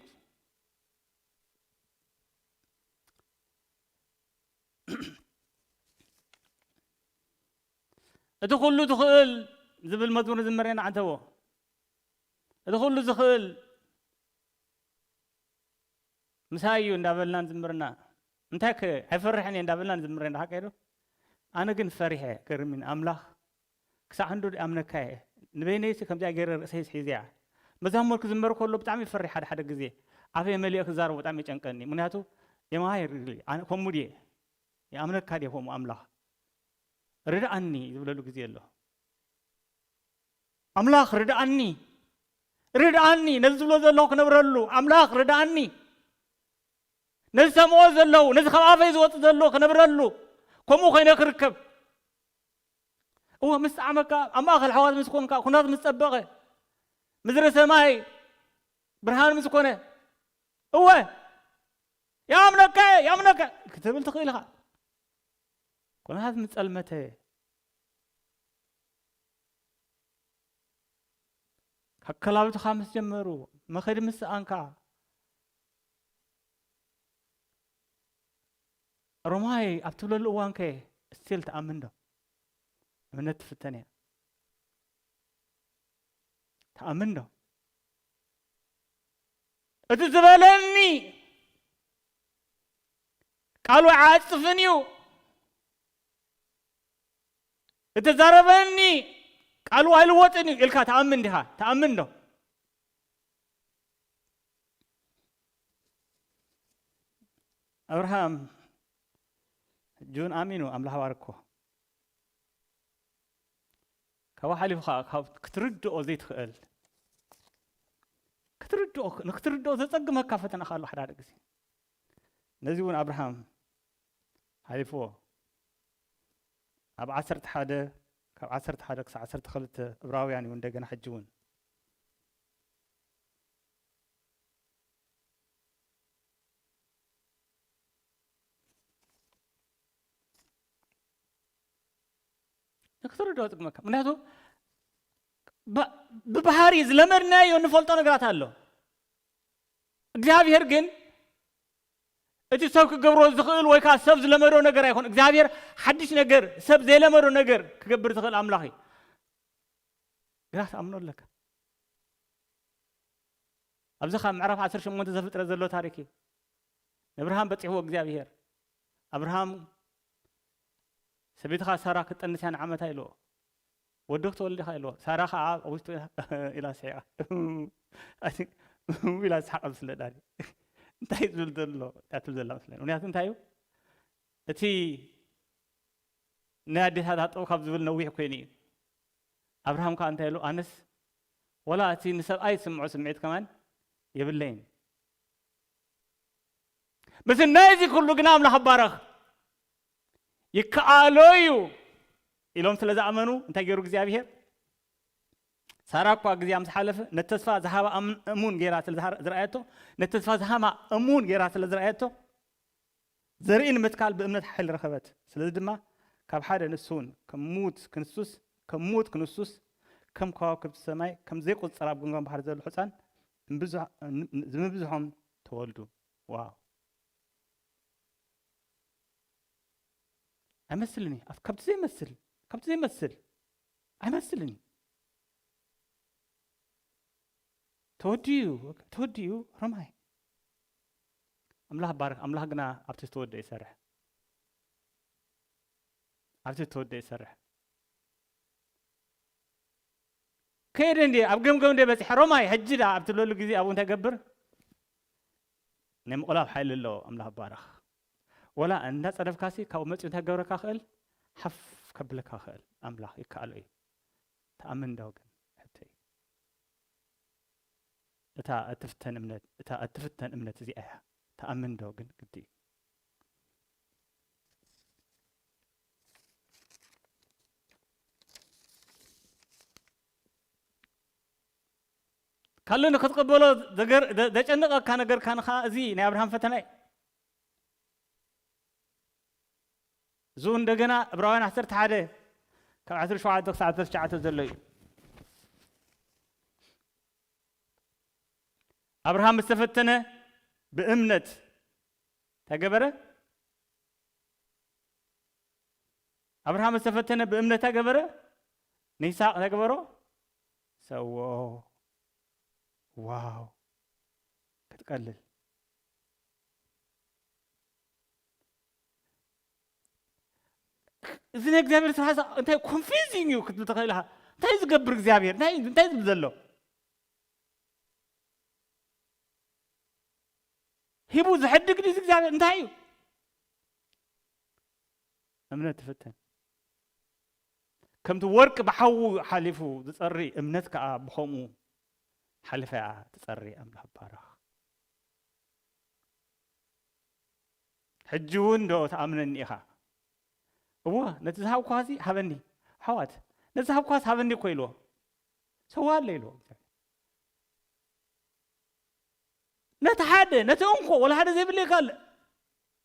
እቲ ኩሉ ትኽእል ዝብል መዝሙር ዝመሬና ዓንተቦ። እቲ ኩሉ ዝኽእል ምሳይ እዩ እንዳበልና ንዝምርና። እንታይ ከ ኣይፈርሕን እየ እንዳበልና ንዝምር ኢና፣ ሓቀይ ዶ? ኣነ ግን ፈሪሐ፣ ገርሚን ኣምላኽ ክሳዕ ህንዱ ይኣምነካ እየ። ንበይነይሲ ከምዚኣ ገይረ ርእሰይ ሒዘያ። መዛሙር ክዝመር ከሎ ብጣዕሚ ይፈርሕ ሓደ ሓደ ግዜ። ኣፈይ መሊኦ ክዛረቦ ብጣዕሚ ይጨንቀኒ። ምክንያቱ የማይ ሪሊ፣ ኣነ ከምኡ ድየ? ይኣምነካ ድየ ከምኡ ኣምላኽ? ርድኣኒ ዝብለሉ ግዜ ኣሎ። ኣምላኽ ርድኣኒ፣ ርድኣኒ፣ ነዚ ዝብሎ ዘለኹ ክነብረሉ። ኣምላኽ ርድኣኒ፣ ነዚ ሰምዖ ዘለዉ፣ ነዚ ካብ ኣፈይ ዝወጽእ ዘሎ ክነብረሉ፣ ከምኡ ኮይነ ክርከብ። እወ፣ ምስ ጠዓመካ፣ ኣብ ማእከል ኣሕዋት ምስ ኮንካ፣ ኩናት ምስ ጸበቐ፣ ምድሪ ሰማይ ብርሃን ምስ ኮነ፣ እወ፣ ይኣምነካ እየ፣ ይኣምነካ ክትብል ትኽእል ኢኻ። ኩነታት ምስ ጸልመተ፣ ካብ ከላብትኻ ምስ ጀመሩ፣ መኸዲ ምስ ሰኣንካ፣ ሮማይ ኣብ ትብለሉ እዋንከ ስቲል ትኣምን ዶ? እምነት ትፍተን እያ። ትኣምን ዶ? እቲ ዝበለኒ ቃሉ ኣይዓጽፍን እዩ፣ እቲ ዘረበኒ ቃሉ ኣይልወጥን እዩ ኢልካ ትኣምን ዲኻ? ትኣምን ዶ? ኣብርሃም ሕጂ እውን ኣሚኑ ኣምላኽ ባረኮ። ካብኡ ሓሊፉ ኸዓ ካብ ክትርድኦ ዘይትኽእል፣ ክትርድኦ፣ ንክትርድኦ ዘጸግመካ ፈተና ኣሎ ሓደ ሓደ ግዜ። ነዚ እውን ኣብርሃም ሓሊፍዎ። ኣብ ዓሰርተ ሓደ፣ ካብ ዓሰርተ ሓደ ክሳዕ ዓሰርተ ክልተ ዕብራውያን እዩ እንደገና ሕጂ እውን። ንክትርድኦ ዝጥቅመካ። ምክንያቱ ብ-፣ ብባህሪ ዝለመድናዮ እንፈልጦ ነገራት ኣሎ። እግዚኣብሔር ግን እቲ ሰብ ክገብሮ ዝኽእል ወይ ከዓ ሰብ ዝለመዶ ነገር ኣይኮን። እግዚኣብሔር ሓድሽ ነገር፣ ሰብ ዘይለመዶ ነገር ክገብር ዝኽእል ኣምላኽ እዩ። ግና ትኣምኖ ኣለካ። ኣብዚ ካብ ምዕራፍ ዓሰርተ ሸሞንተ ዘፍጥረት ዘሎ ታሪክ እዩ። ንኣብርሃም በጺሕዎ እግዚኣብሔር። ኣብርሃም፣ "ሰበይትኻ ሳራ ክትጠንስ እያ ንዓመታ" ኢልዎ። "ወዲ ክትወልድ ኢኻ" ኢልዎ። ሳራ ኸዓ ኣብ ውሽጡ ኢላ ስሒቓ። ኢላ ዝሰሓቐ ዝፍለጥ ኣለ። እንታይ እዩ ዝብል ዘሎ? እንታይ ትብል ዘላ መስለኒ። ምክንያቱ እንታይ እዩ? እቲ ናይ ኣዴታት ኣጠው ካብ ዝብል ነዊሕ ኮይኑ እዩ። ኣብርሃም ከኣ እንታይ ኢሉ? "ኣነስ ወላ እቲ ንሰብኣይ ዝስምዖ ስምዒት ከማን የብለይን። ምስናይ እዚ ኩሉ ግና ኣምላኽ ይባረኽ፣ ይከኣሎ እዩ" ኢሎም ስለ ዝኣመኑ እንታይ ገይሩ እግዚኣብሄር? ሳራ እኳ ግዜኣ ምስ ሓለፈ ነቲ ተስፋ ዝሃባ ኣም-፣ እሙን ገይራ ስለ ዝሃ-፣ ዝረኣየቶ፣ ነቲ ተስፋ ዝሃባ እሙን ገይራ ስለ ዝረኣየቶ፣ ዘርኢ ንምትካል ብእምነት ሓይሊ ረኸበት። ስለዚ ድማ ካብ ሓደ ንሱ እውን ከም ምዉት ክንሱስ፣ ከም ምዉት ክንሱስ፣ ከም ከዋክብቲ ሰማይ ከም ዘይቁጸር ኣብ ገምገም ባሕሪ ዘሎ ሕጻን እምብዙሕ-፣ ን-፣ ን-፣ ዝምብዝሖም ተወልዱ። ዋው! ኣይመስልን እዩ። ኣብ-፣ ካብቲ ዘይመስል፣ ካብቲ ዘይመስል ኣይመስልን እዩ። ተወዲኡ፣ ተወዲኡ ረማይ። ኣምላኽ ባርክ፣ ኣምላኽ ግና ኣብቲ ዝተወደአ ይሰርሕ። ኣብቲ ዝተወደአ ይሰርሕ። ከይደ እንዲ ኣብ ገምገም እንደ በፂሐ ሮማይ ሕጂ ዳ ኣብ ትብለሉ ግዜ ኣብኡ እንታይ ገብር? ናይ ምቑላፍ ሓይሊ ኣለዎ። ኣምላኽ ባረኽ። ወላ እንዳ ጸደፍካሲ ካብኡ መጺኡ እንታይ ገብረካ ክእል? ሓፍ ከብለካ ክእል ኣምላኽ ይከኣሎ እዩ። ተኣምን ዶ ግን ሕተይ? እታ እትፍተን እምነት፣ እታ እትፍተን እምነት እዚኣ እያ። ተኣምን ዶ ግን ግዲ እዩ። ካልእ ንክትቕበሎ ዘገር-፣ ዘ-፣ ዘጨንቐካ ነገር ካን ኸዓ እዚ ናይ ኣብርሃም ፈተና እዩ። እዙ እንደገና ዕብራውያን ዓሰርተ ሓደ ካብ ዓሰርተ ሸውዓተ ክሳዕ ዓሰርተ ትሽዓተ ዘሎ እዩ። ኣብርሃም ዝተፈተነ ብእምነት እንታይ ገበረ? ኣብርሃም ዝተፈተነ ብእምነት እንታይ ገበረ? ንይስሐቅ እንታይ ገበሮ? ሰዎ። ዋው! ክትቀልል። እዚ ናይ እግዚኣብሔር ስራሕ እንታይ ኮንፊዚንግ እዩ ክትብል ትኽእል ኢኻ። እንታይ ዝገብር እግዚኣብሔር? እንታይ፣ እንታይ ዝብል ዘሎ? ሂቡ ዝሕድግ ድዩ እግዚኣብሔር? እንታይ እዩ? እምነት ትፍተን። ከምቲ ወርቂ ብሓዊ ሓሊፉ ዝጸሪ እምነት ከኣ ብኸምኡ ሓሊፋ እያ ትጸሪ። ኣምላኽ ይባረኽ። ሕጂ እውን ዶ ትኣምነኒ ኢኻ? እወ፣ ነቲ ዝሃብኳሲ ሃበኒ። ኣሕዋት፣ ነቲ ዝሃብኳስ ሃበኒ እኮ ኢልዎ። ሰዋለ ኢልዎ እግዚኣብሔር። ነቲ ሓደ፣ ነቲ እንኮ፣ ወላ ሓደ ዘይብለካ ኣለ።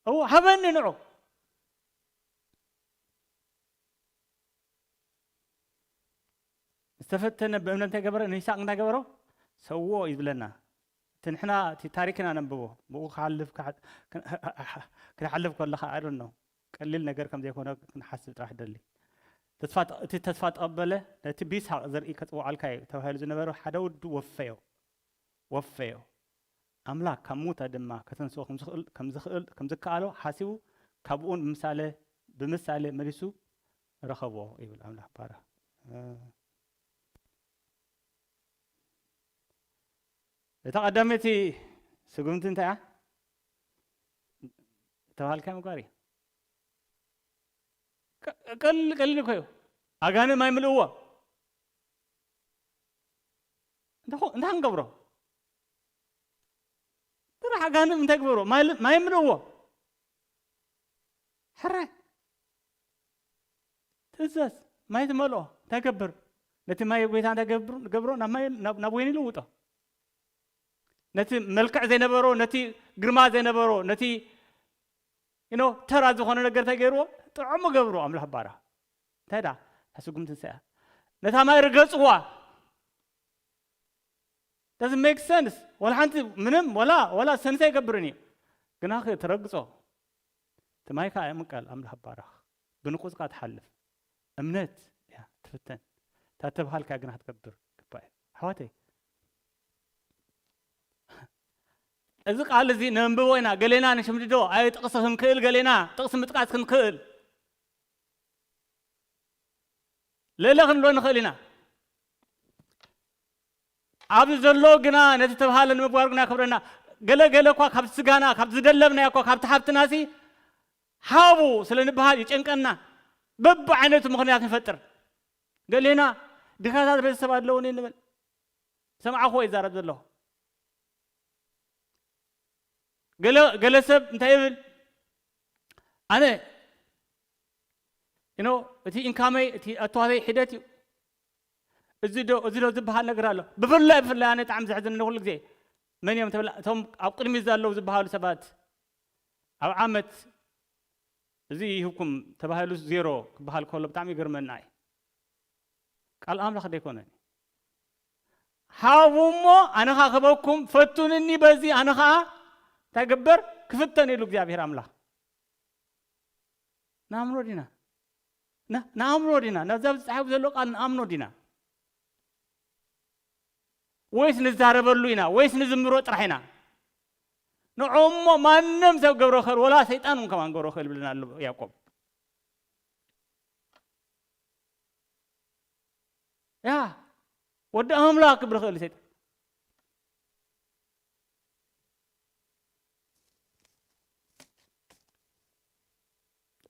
እወ፣ ሃበኒ ንዑ። ዝተፈተነ ብእምነት እንታይ ገበረ? ንይስሐቅ እንታይ ገበሮ? ሰዎ እዩ ዝብለና። እቲ ንሕና እቲ ታሪክና ነንብቦ። ብኡ ክሓልፍ፣ ክሓ-፣ ክን-፣ ክትሓልፍ ከለኻ፣ I don't know፣ ቀሊል ነገር ከም ዘይኮነ ክንሓስብ ጥራሕ ደሊ። ተስፋ ተ-፣ እቲ ተስፋ ተቐበለ፣ ነቲ ብይስሐቅ ዘርኢ ከጽውዓልካ እዩ ተባሂሉ ዝነበረ ሓደ ወዱ ወፈዮ። ወፈዮ። ኣምላኽ ካብ ሙታ ድማ ከተንስኦ ከም ዝኽእል፣ ከም ዝኽእል፣ ከም ዝከኣሎ ሓሲቡ፣ ካብኡ ብምሳሌ፣ ብምሳሌ መሊሱ ረኸቦ ይብል ኣምላኽ ባርያ። እታ ቀዳመይቲ ስጉምቲ እንታይ እያ? ዝተባሃልካ ምግባር እዩ። ቀ-፣ ቀሊል፣ ቀሊል እኮ እዩ። ኣጋንንት ማይ ምልእዎ። እንታይ ኾ-፣ እንታይ ክንገብሮ? ጥራሕ ኣጋንንት እንታይ ግበሮ? ማይ ል-፣ ማይ ምልእዎ። ሕራይ። ትእዘዝ። ማይ ትመልኦ። እንታይ ገብር? ነቲ ማይ ጎይታ እንታይ ገብር-፣ ገብሮ? ናብ ማይ፣ ናብ፣ ናብ ወይኒ ልውጦ። ነቲ መልክዕ ዘይነበሮ፣ ነቲ ግርማ ዘይነበሮ፣ ነቲ፣ you know፣ ተራ ዝኾነ ነገር እንታይ ገይርዎ? ጥዑሙ ገብሮ ኣምላኽ ባርያ። እንታይ ደኣ? እታ ስጉምቲ ንሳ እያ። ነታ ማይ ርገጽዋ። Doesn't make sense። ወላ ሓንቲ ምንም፣ ወላ፣ ወላ ሰንስ ኣይገብርን እዩ። ግና ኸ ትረግጾ። እቲ ማይ ከኣ ይምቀል፣ ኣምላኽ ባርያ። ብንቁጽካ ትሓልፍ። እምነት እያ ትፍተን። እታ ተብሃልካ ግና ክትገብር ግባእ እዩ። ኣሕዋተይ፣ እዚ ቃል እዚ ነንብቦ ኢና፣ ገሌና ንሽምድዶ፣ ኣይ ጥቕሲ ክንክእል፣ ገሌና ጥቕሲ ምጥቃስ ክንክእል። ለለ ክንብሎ ንኽእል ኢና። ኣብዚ ዘሎ ግና ነቲ ተብሃለ ንምግባር ግና ክብረና። ገለ ገለ እኳ ካብ ስጋና፣ ካብ ዝደለብናዮ እኳ ካብቲ ሃብትናሲ ሃቡ ስለ ንበሃል ይጨንቀና። በብዓይነቱ ምኽንያት ንፈጥር። ገሌና ድኻታት ቤተሰብ ኣለውኒ ንብል። ሰምዓኹ ይዛረብ ዘለኹ። ገለ፣ ገለ ሰብ እንታይ ይብል? ኣነ፣ you know፣ እቲ ኢንካመይ፣ እቲ ኣተዋተይ ሒደት እዩ። እዚ ዶ፣ እዚ ዶ ዝበሃል ነገር ኣሎ? ብፍላይ፣ ብፍላይ ኣነ ብጣዕሚ ዘሕዝነኒ ኩሉ ግዜ መን እዮም ተብላ፣ እቶም ኣብ ቅድሚት ዘለዉ ዝበሃሉ ሰባት ኣብ ዓመት እዚ ይህብኩም ተባሂሉ ዜሮ ክበሃል ከሎ ብጣዕሚ ይገርመና እዩ። ቃል ኣምላኽ ዶ ኣይኮነን? ሃቡ እሞ ኣነ ኸኣ ክህበኩም፣ ፈትኑኒ በዚ ኣነ ኸኣ እንታይ ግበር? ክፍተን ኢሉ እግዚኣብሔር ኣምላኽ። ንኣምኖ ዲና? ና-፣ ንኣምኖ ዲና? ነዛ ኣብዚ ተጻሒፉ ዘሎ ቃል ንኣምኖ ዲና? ወይስ ንዛረበሉ ኢና? ወይስ ንዝምሮ ጥራሕ ኢና? ንዕኡ እሞ ማንም ሰብ ክገብሮ ይኽእል፣ ወላ ሰይጣን እውን ከማን ክገብሮ ይኽእል ይብለና ኣሎ ያዕቆብ። ያ፣ ወዲ ኣምላኽ ክብል ይኽእል ሰይጣን።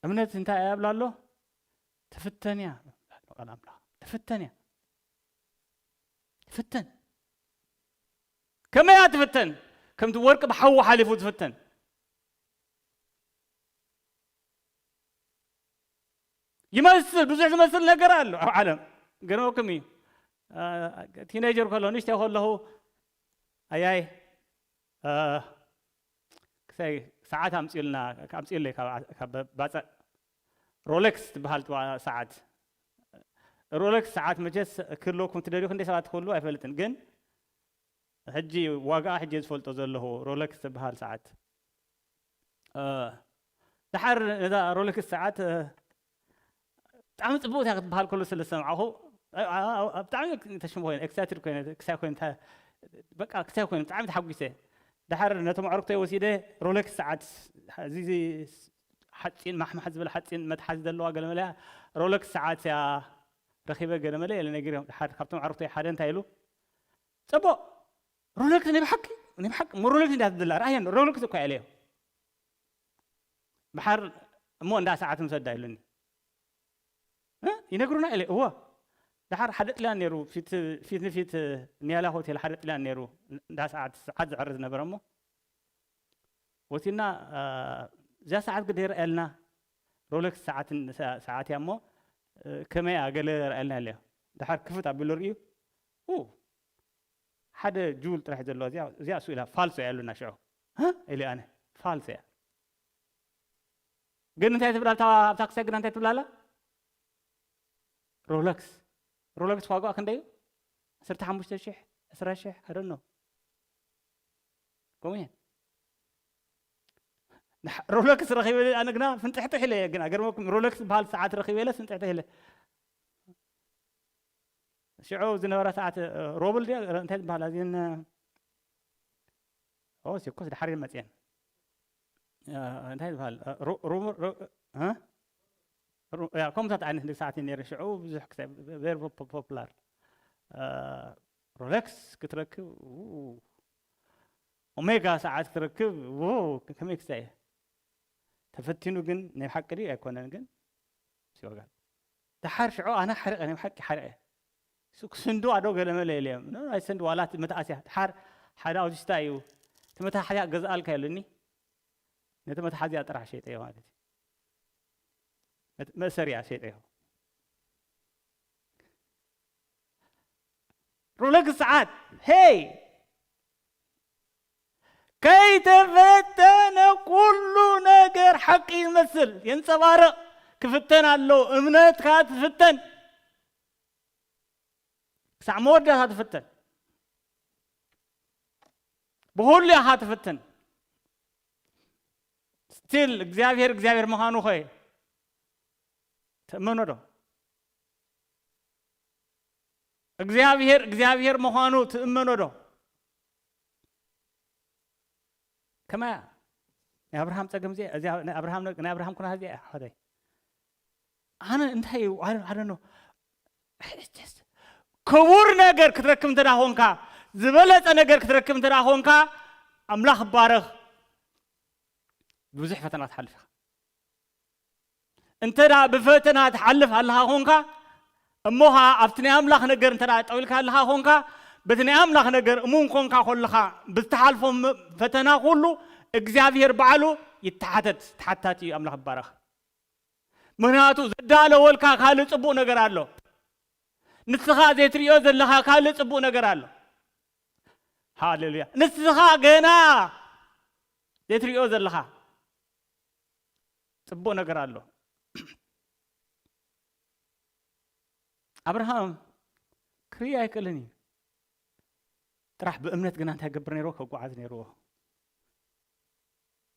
እምነት እንታይ እያ ብላ ኣሎ? ትፍተን እያ። ቃል ኣምላኽ ትፍተን እያ። ትፍተን። ከመይ እያ ትፍተን? ከምቲ ወርቂ ብሓዊ ሓሊፉ ትፍተን። ይመስል፣ ብዙሕ ዝመስል ነገር ኣሎ ኣብ ዓለም። ገርመኩም እዩ። ቲኔጀር ከሎ፣ ንእሽተይ ከለኹ ኣያይ፣ እ፣ ክሳይ ሰዓት ኣምፅኡልና፣ ኣምፅኡለይ ካብ፣ ካብ ባፅዕ። ሮሌክስ ትበሃል ትዋ-፣ ሰዓት። ሮሌክስ ሰዓት መቸስ ክህልወኩም ትደልዩ ክንደይ ሰባት ትኽእሉ ኣይፈልጥን፣ ግን ሕጂ ዋጋኣ ሕጂ ዝፈልጦ ዘለኹ ሮሌክስ ትበሃል ሰዓት። እ፣ ደሓር ነዛ ሮሌክስ ሰዓት፣ እ፣ ብጣዕሚ ጽብቕቲ እያ ክትበሃል ከሎ ስለ ዝሰማዕኹ፣ እ፣ እ፣ እ፣ ብጣዕሚ ተሽሞ ኮይነ፣ ኤክሳይትድ ኮይነ፣ ክሳይ ኮይነ፣ ተ-፣ በቃ ክሳይ ኮይነ፣ ብጣዕሚ ተሓጒሰ። ደሓር ነቶም ኣዕሩኽተይ ወሲደ ሮሌክስ ሰዓት፣ እዚ፣ እዚ ሓጺን ማሕማሕ ዝበለ ሓጺን መትሓዚ ዘለዋ ገለመለ እያ፣ ሮሌክስ ሰዓት እያ ረኺበ ገለመለ ኢለ ነጊሮም። ደሓር ካብቶም ኣዕሩኽተይ ሓደ እንታይ ኢሉ፣ "ጽቡቕ፣ ሮሌክስ ናይ ብሓቂ፣ ናይ ብሓቂ እሞ ሮሌክስ እንድያ ትድላ፣ ርኣየን፣ ሮሌክስ እኮ እያ" ኢለዮ። ደሓር "እሞ እንዳ ሰዓት ምሰዳ" ኢሉኒ። "እ? ይነግሩና?" ኢለ፣ "እወ። ደሓር ሓደ ጥልያን ነይሩ፣ ፊት፣ ፊት ንፊት ኒያላ ሆቴል ሓደ ጥልያን ነይሩ፣ እንዳ ሰዓት፣ ሰዓት ዝዕርዝ ነበረ እሞ፣ ወሲድና፣ እ፣ እዛ ሰዓት ግደ ይርኣየልና፣ ሮሌክስ ሰዓትን፣ ሰ-፣ ሰዓት እያ እሞ፣ እ፣ ከመይ እያ ገለ ይርኣየልና" ኢለዮ። ደሓር ክፍት ኣቢሉ ርእዩ፣ "ኡ፣ ሓደ ጁል ጥራሕ ዘለዎ፣ እዚኣ፣ እዚኣ እሱ ኢላ ፋልሶ እያ" ኢሉና ሽዑ። "ሀ?" ኢለ ኣነ፣ "ፋልሶ እያ። ግን እንታይ ትብላ ኣብታ፣ ኣብታ ክሳይ ግዳ እንታይ ትብላ ኣላ? ሮለክስ። ሮለክስ ዋጋኣ ክንደይ እዩ? ዓሰርተ ሓሙሽተ ሽሕ፣ ዕስራ ሽሕ፣ I don't know." ከምኡ እየን። ንሕ-፣ ሮለክስ ረኺበ ኣነ ግና ፍንጥሕጥሕ ኢለ እየ ግና፣ ገርመኩም፣ ሮለክስ ዝበሃል ሰዓት ረኺበ ኢለ ፍንጥሕጥሕ ኢለ። ሽዑ ዝነበራ ሰዓት፣ እ፣ ሮብል ድያ? እንታይ ዝበሃል? ኣዚን፣ ኦ፣ ሲኮስ ድሓር እየን መፅየን። እ፣ እንታይ ዝበሃል? እ፣ ሩ-፣ ሩ-፣ ሩ-፣ እ? ሩ-፣ ያ፣ ከምታት ዓይነት ሰዓት እዩ ነይሩ። ሽዑ ብዙሕ ክሳብ ቨሪ ፖ-፣ ፖ-፣ ፖፑላር። እ፣ ሮለክስ ክትረክብ፣ ው፣ ኦሜጋ ሰዓት ክትረክብ፣ ው፣ ከመይ ክሳይ እየ? ተፈቲኑ ግን ናይ ሓቂ ድዩ ኣይኮነን ግን ሲወጋል። ደሓር ሽዑ ኣነ ሓሪቐ፣ ናይ ሓቂ ሓሪቐ። ሱ-፣ ክስንዱ ኣዶ ገለ መለ ኢለ እዮም። ኖ፣ ኣይሰንዱ ዋላ እቲ መትሓዝያ። ደሓር ሓደ ኣውቲስታ እዩ። እቲ መትሓዝያ ገዝኣልካ ኢሉኒ። ነቲ መትሓዝያ ጥራሕ ሸይጠዮ ማለት እዩ። መት-፣ መእሰርያ ሸይጠዮ። ሮለክስ ሰዓት፣ ሄይ! ከይተፈተነ ኩሉ ነገር ሓቂ ይመስል፣ የንጸባርቕ፣ ክፍተን ኣሎ። እምነትካ ትፍተን። ክሳዕ መወዳእታ ትፍተን። ብኹሉ ኢኻ ትፍተን። ስቲል እግዚኣብሔር እግዚኣብሔር ምዃኑ ኸ ትእመኖ ዶ? እግዚኣብሔር እግዚኣብሔር ምዃኑ ትእመኖ ዶ? ከመያ ናይ ኣብርሃም ጸገም እዚኣ፣ እዚኣ ናይ ኣብርሃም፣ ናይ ኣብርሃም ኩነታት እዚኣ እያ፣ ሓወተይ። ኣነ እንታይ እዩ፣ I don't፣ I don't know። It's just ክቡር ነገር ክትረክብ እንተ ደኣ ኾንካ፣ ዝበለጸ ነገር ክትረክብ እንተ ደኣ ኾንካ፣ ኣምላኽ ይባረኽ። ብዙሕ ፈተና ትሓልፍ ኢኻ። እንተ ደኣ ብፈተና ትሓልፍ ኣለኻ ኾንካ፣ እሞ ኸኣ ኣብቲ ናይ ኣምላኽ ነገር እንተ ደኣ ጠዊልካ ኣለኻ ኾንካ፣ በቲ ናይ ኣምላኽ ነገር እሙን ኮንካ ከለኻ፣ ብዝተሓልፎ ም-፣ ፈተና ኩሉ እግዚኣብሄር ባዕሉ ይተሓተት፣ ተሓታቲ እዩ። ኣምላኽ ይባረኽ። ምኽንያቱ ዘዳለወልካ ካልእ ጽቡቕ ነገር ኣሎ። ንስኻ ዘይትርእዮ ዘለኻ ካልእ ጽቡቕ ነገር ኣሎ። ሃሌሉያ። ንስኻ ገና ዘይትርእዮ ዘለኻ ጽቡቕ ነገር ኣሎ። ኣብርሃም ክርኢ ኣይክእልን እዩ። ጥራሕ ብእምነት ግና እንታይ ይገብር ነይርዎ? ከጓዓዝ ነይርዎ።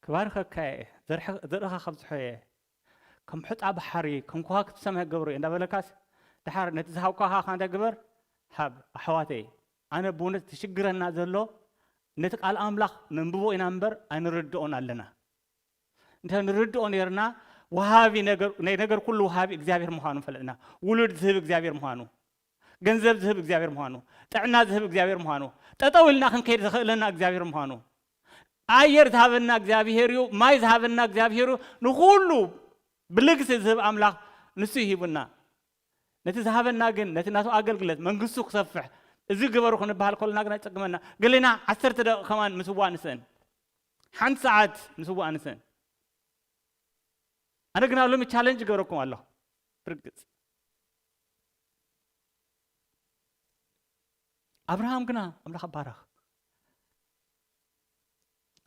ክባርኸካ እየ፣ ዘርሕ-፣ ዘርእኻ ከብዝሖ እየ፣ ከም ሑጻ ባሕሪ፣ ከም ከዋክብቲ ሰማይ ክገብሮ እየ እንዳበለካስ፣ ድሓር ነቲ ዝሃብኳኻ ከኣ እንታይ ግበር? ሃብ። ኣሕዋተይ፣ ኣነ ብእውነት ትሽግረና ዘሎ፣ ነቲ ቃል ኣምላኽ ነንብቦ ኢና እምበር ኣይንርድኦን ኣለና። እንተ ንርድኦ ነይርና፣ ወሃቢ ነገር፣ ናይ ነገር ኩሉ ወሃቢ እግዚኣብሔር ምዃኑ ፈለጥና። ውሉድ ዝህብ እግዚኣብሔር ምዃኑ። ገንዘብ ዝህብ እግዚኣብሔር ምዃኑ፣ ጥዕና ዝህብ እግዚኣብሔር ምዃኑ፣ ጠጠው ኢልና ክንከይድ ዘኽእለና እግዚኣብሔር ምዃኑ፣ ኣየር ዝሃበና እግዚኣብሔር እዩ፣ ማይ ዝሃበና እግዚኣብሔር እዩ። ንኹሉ ብልግሲ ዝህብ ኣምላኽ ንሱ እዩ ሂቡና። ነቲ ዝሃበና ግን፣ ነቲ ናቱ ኣገልግለት መንግስቱ ክሰፍሕ፣ እዚ ግበሩ ክንበሃል ከለና ግን ኣይጸግመና። ገሌና ዓሰርተ ደቂቕ ከማን ምስዋእ ንስእን። ሓንቲ ሰዓት ምስዋእ ንስእን። ኣነ ግና ሎሚ ቻለንጅ ይገብረኩም ኣለኹ። ብርግጽ ኣብርሃም ግና ኣምላኽ ባረኽ።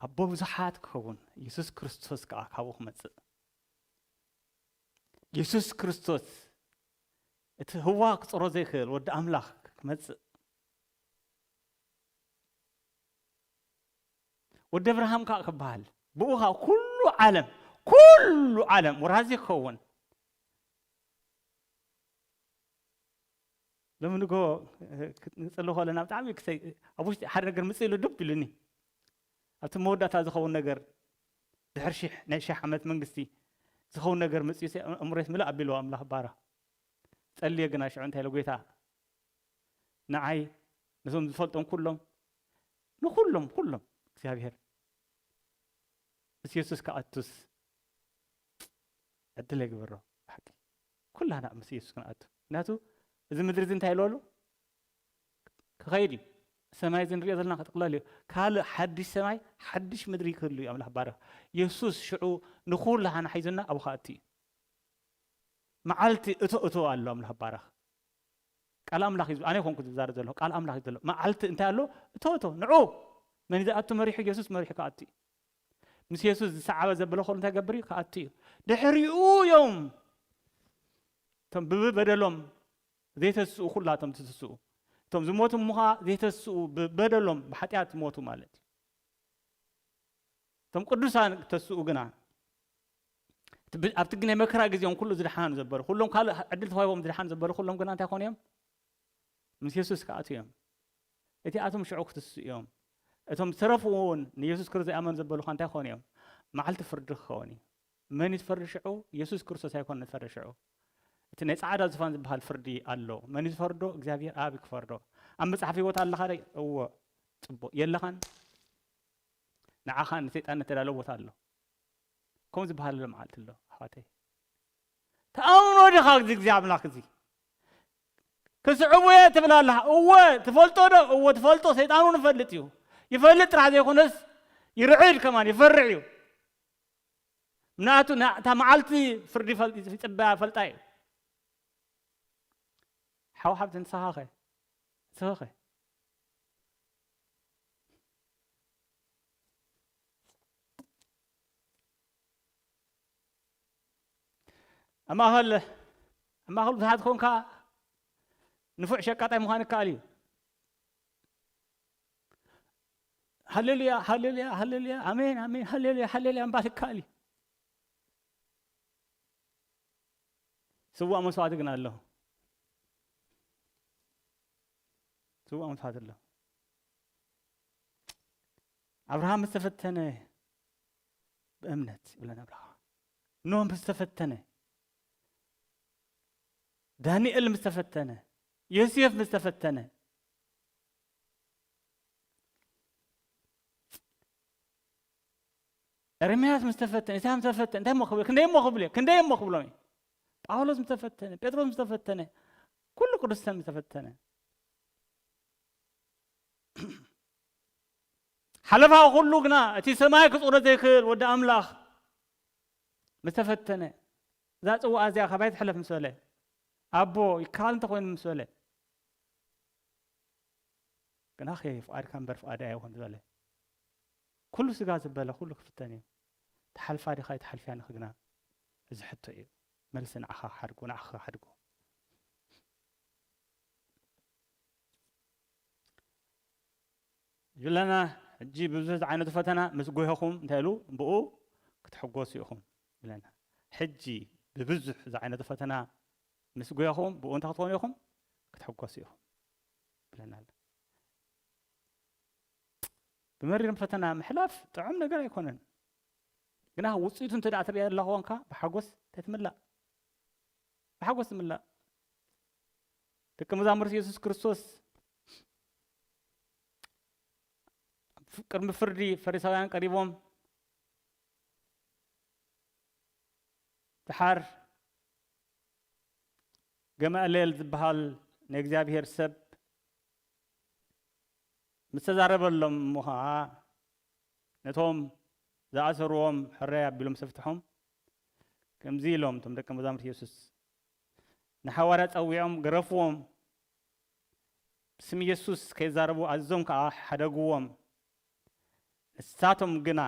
ኣቦ ብዙሓት ክኸውን፣ የሱስ ክርስቶስ ከኣ ካብኡ ክመጽእ። የሱስ ክርስቶስ እቲ ህዋ ክጾሮ ዘይክእል ወዲ ኣምላኽ ክመጽእ። ወዲ ኣብርሃም ከኣ ክበሃል። ብኡ ከኣ ኩሉ ዓለም፣ ኩሉ ዓለም ወራሲ ክኸውን። ሎሚ ንግሆ፣ እ፣ ክንጽሊ ከለና ብጣዕሚ ክሰይ-፣ ኣብ ውሽጢ ሓደ ነገር ምጽእ ኢሉ ድብ ኢሉኒ። ኣብቲ መወዳእታ ዝኸውን ነገር፣ ድሕሪ ሽሕ፣ ናይ ሽሕ ዓመት መንግስቲ ዝኸውን ነገር ምጽኡ ሲ-፣ እምሮት ምልእ ኣቢልዎ ኣምላኽ ባራ። ጸልየ ግና ሽዑ እንታይ ኢለ፣ "ጐይታ፣ ንዓይ፣ ነቶም ዝፈልጦም ኩሎም፣ ንኹሎም፣ ኩሎም እግዚኣብሔር ምስ የሱስ ክኣቱስ ዕድል የግበሮ። ብሓቂ ኩላና ምስ የሱስ ክንኣቱ። ምክንያቱ እዚ ምድሪ እዚ እንታይ ኢሉ ኣሎ? ክኸይድ እዩ። ሰማይ እዚ ንሪኦ ዘለና ክጥቕለል እዩ። ካልእ ሓድሽ ሰማይ፣ ሓድሽ ምድሪ ክህሉ እዩ። ኣምላኽ ባረኽ። የሱስ ሽዑ ንኹላህና ሒዙና ኣብኡ ክኣቱ እዩ። መዓልቲ እቶ እቶ ኣሎ። ኣምላኽ ባረኽ። ቃል ኣምላኽ እዩ። ኣነ ይኮንኩ ዝዛረብ ዘለኹ። ቃል ኣምላኽ እዩ ዘሎ። መዓልቲ እንታይ ኣሎ? እቶ እቶ። ንዑ። መን እዩ ዝኣቱ? መሪሑ፣ የሱስ መሪሑ ክኣቱ እዩ። ምስ የሱስ ዝሰዓበ ዘበለ ኩሉ እንታይ ገብር እዩ? ክኣቱ እዩ። ድሕሪኡ እዮም እቶም ብበደሎም ዘይተስኡ ኩላቶም ትትስኡ። እቶም ዝሞቱ እሞ ኸዓ ዘይተስኡ ብበደሎም ብሓጢኣት ዝሞቱ ማለት እዩ። እቶም ቅዱሳን ተስኡ ግና እቲ ብ-፣ ኣብቲ ናይ መከራ ግዜኦም ኩሉ ዝደሓኑ ዘበሉ፣ ኩሎም ካልእ ዕድል ተዋሂቦም ዝደሓኑ ዘበሉ ኩሎም ግና እንታይ ኮኑ እዮም? ምስ የሱስ ክኣትዉ እዮም። እቲኣቶም ሽዑ ክትስኡ እዮም። እቶም ዝተረፉ እውን ንየሱስ ክርስቶስ ዘይኣመኑ ዘበሉ ኸ እንታይ ክኾኑ እዮም? መዓልቲ ፍርዲ ክኸውን እዩ። መን እዩ ዝፈርድ ሽዑ? የሱስ ክርስቶስ ኣይኮነን ዝፈርድ ሽዑ። እቲ ናይ ጻዕዳ ዙፋን ዝበሃል ፍርዲ ኣሎ። መን እዩ ዝፈርዶ? እግዚኣብሔር ኣብ እዩ ክፈርዶ። ኣብ መጽሓፍ ህይወት ኣለኻ ዶ? እወ። ጽቡቕ። የለኻን? ንዓኻ ንሰይጣን እተዳለወ ቦታ ኣሎ። ከምኡ ዝበሃለሉ መዓልቲ ኣሎ፣ ኣሕዋተይ። ትኣምኖ ዲኻ እዚ ግዜ ኣምላኽ እዚ? ክስዕቡ እየ ትብል ኣለኻ። እወ፣ ትፈልጦ ዶ? እወ፣ ትፈልጦ። ሰይጣን እውን ይፈልጥ እዩ። ይፈልጥ ጥራሕ ዘይኮነስ፣ ይርዕድ ከማን፣ ይፈርዕ እዩ። ምክንያቱ፣ ና-፣ እታ መዓልቲ ፍርዲ ይፈል-፣ ይጽበያ፣ ይፈልጣ እዩ። ሓው ሓብቲ፣ ንስኻ ኸ? ንስኻ ኸ? ኣብ ማእኸል፣ ኣብ ማእኸል ብዙሓት ኮንካ ንፉዕ ሸቃጣይ ምዃን ይከኣል እዩ። ሃሌሉያ፣ ሃሌሉያ፣ ሃሌሉያ፣ ኣሜን፣ ኣሜን፣ ሃሌሉያ፣ ሃሌሉያ ምባል ይከኣል እዩ። ስዋእ መስዋእቲ ግን ኣሎ። ስዋእ መስዋእቲ ኣሎ። ኣብርሃም ምስ ተፈተነ ብእምነት ይብለና ኣብርሃም። ኖህ ምስ ተፈተነ፣ ዳንኤል ምስ ተፈተነ፣ ዮሴፍ ምስ ተፈተነ፣ ኤርምያስ ምስ ተፈተነ፣ ኢሳያስ ምስ ተፈተነ፣ እንታይ እሞ ክብል፣ ክንደይ እሞ ክብል እየ፣ ክንደይ እሞ ክብሎም እየ። ጳውሎስ ምስ ተፈተነ፣ ጴጥሮስ ምስ ተፈተነ፣ ኩሉ ቅዱስ ሰብ ምስ ተፈተነ። ሓለፋ ኩሉ ግና እቲ ሰማይ ክጽውሮ ዘይክእል ወዲ ኣምላኽ ምስ ተፈተነ፣ እዛ ጽዋእ እዚኣ ካባይ ትሕለፍ ምስ በለ፣ ኣቦ ይከኣል እንተኾይኑ ምስ በለ፣ ግናኸ ፍቓድካ እምበር ፍቓደይ ኣይኹን ዝበለ፣ ኩሉ ስጋ ዝበለ ኩሉ ክፍተን እዩ። ትሓልፋ ዲኻ ኣይትሓልፍያን ኢኺ ግና፣ እዚ ሕቶ እዩ። መልሲ ንዓኻ ሓድጎ፣ ንዓኻ ሓድጎ። ይብለና፣ ሕጂ ብብዙሕ ዝዓይነቱ ፈተና ምስ ጎሄኹም እንታይ ኢሉ? ብኡ ክትሕጎሱ ኢኹም ይብለና። ሕጂ ብብዙሕ ዝዓይነቱ ፈተና ምስ ጎሄኹም ብኡ እንታይ ክትኾኑ ኢኹም? ክትሕጎሱ ኢኹም ይብለና ኣሎ። ብመሪር ፈተና ምሕላፍ ጥዑም ነገር ኣይኮነን። ግና ውፅኢቱ እንተ ደኣ ትሪኦ ኣለኻ ኮንካ ብሓጎስ እንታይ ትምላእ? ብሓጎስ ትምላእ። ደቂ መዛሙርቲ የሱስ ክርስቶስ ቅድሚ ፍርዲ ፈሪሳውያን ቀሪቦም፣ ድሓር ገማልኤል ዝበሃል ናይ እግዚኣብሔር ሰብ ምስ ተዛረበሎም እሞ ኸዓ፣ ነቶም ዝኣሰርዎም ሕራይ ኣቢሎም ሰፍትሖም፣ ከምዚ ኢሎም፣ እቶም ደቀ መዛሙርቲ የሱስ ንሓዋርያ ጸዊዖም ገረፍዎም፣ ብስም የሱስ ከይዛረቡ ኣዝዞም ከኣ ሓደግዎም። ንሳቶም ግና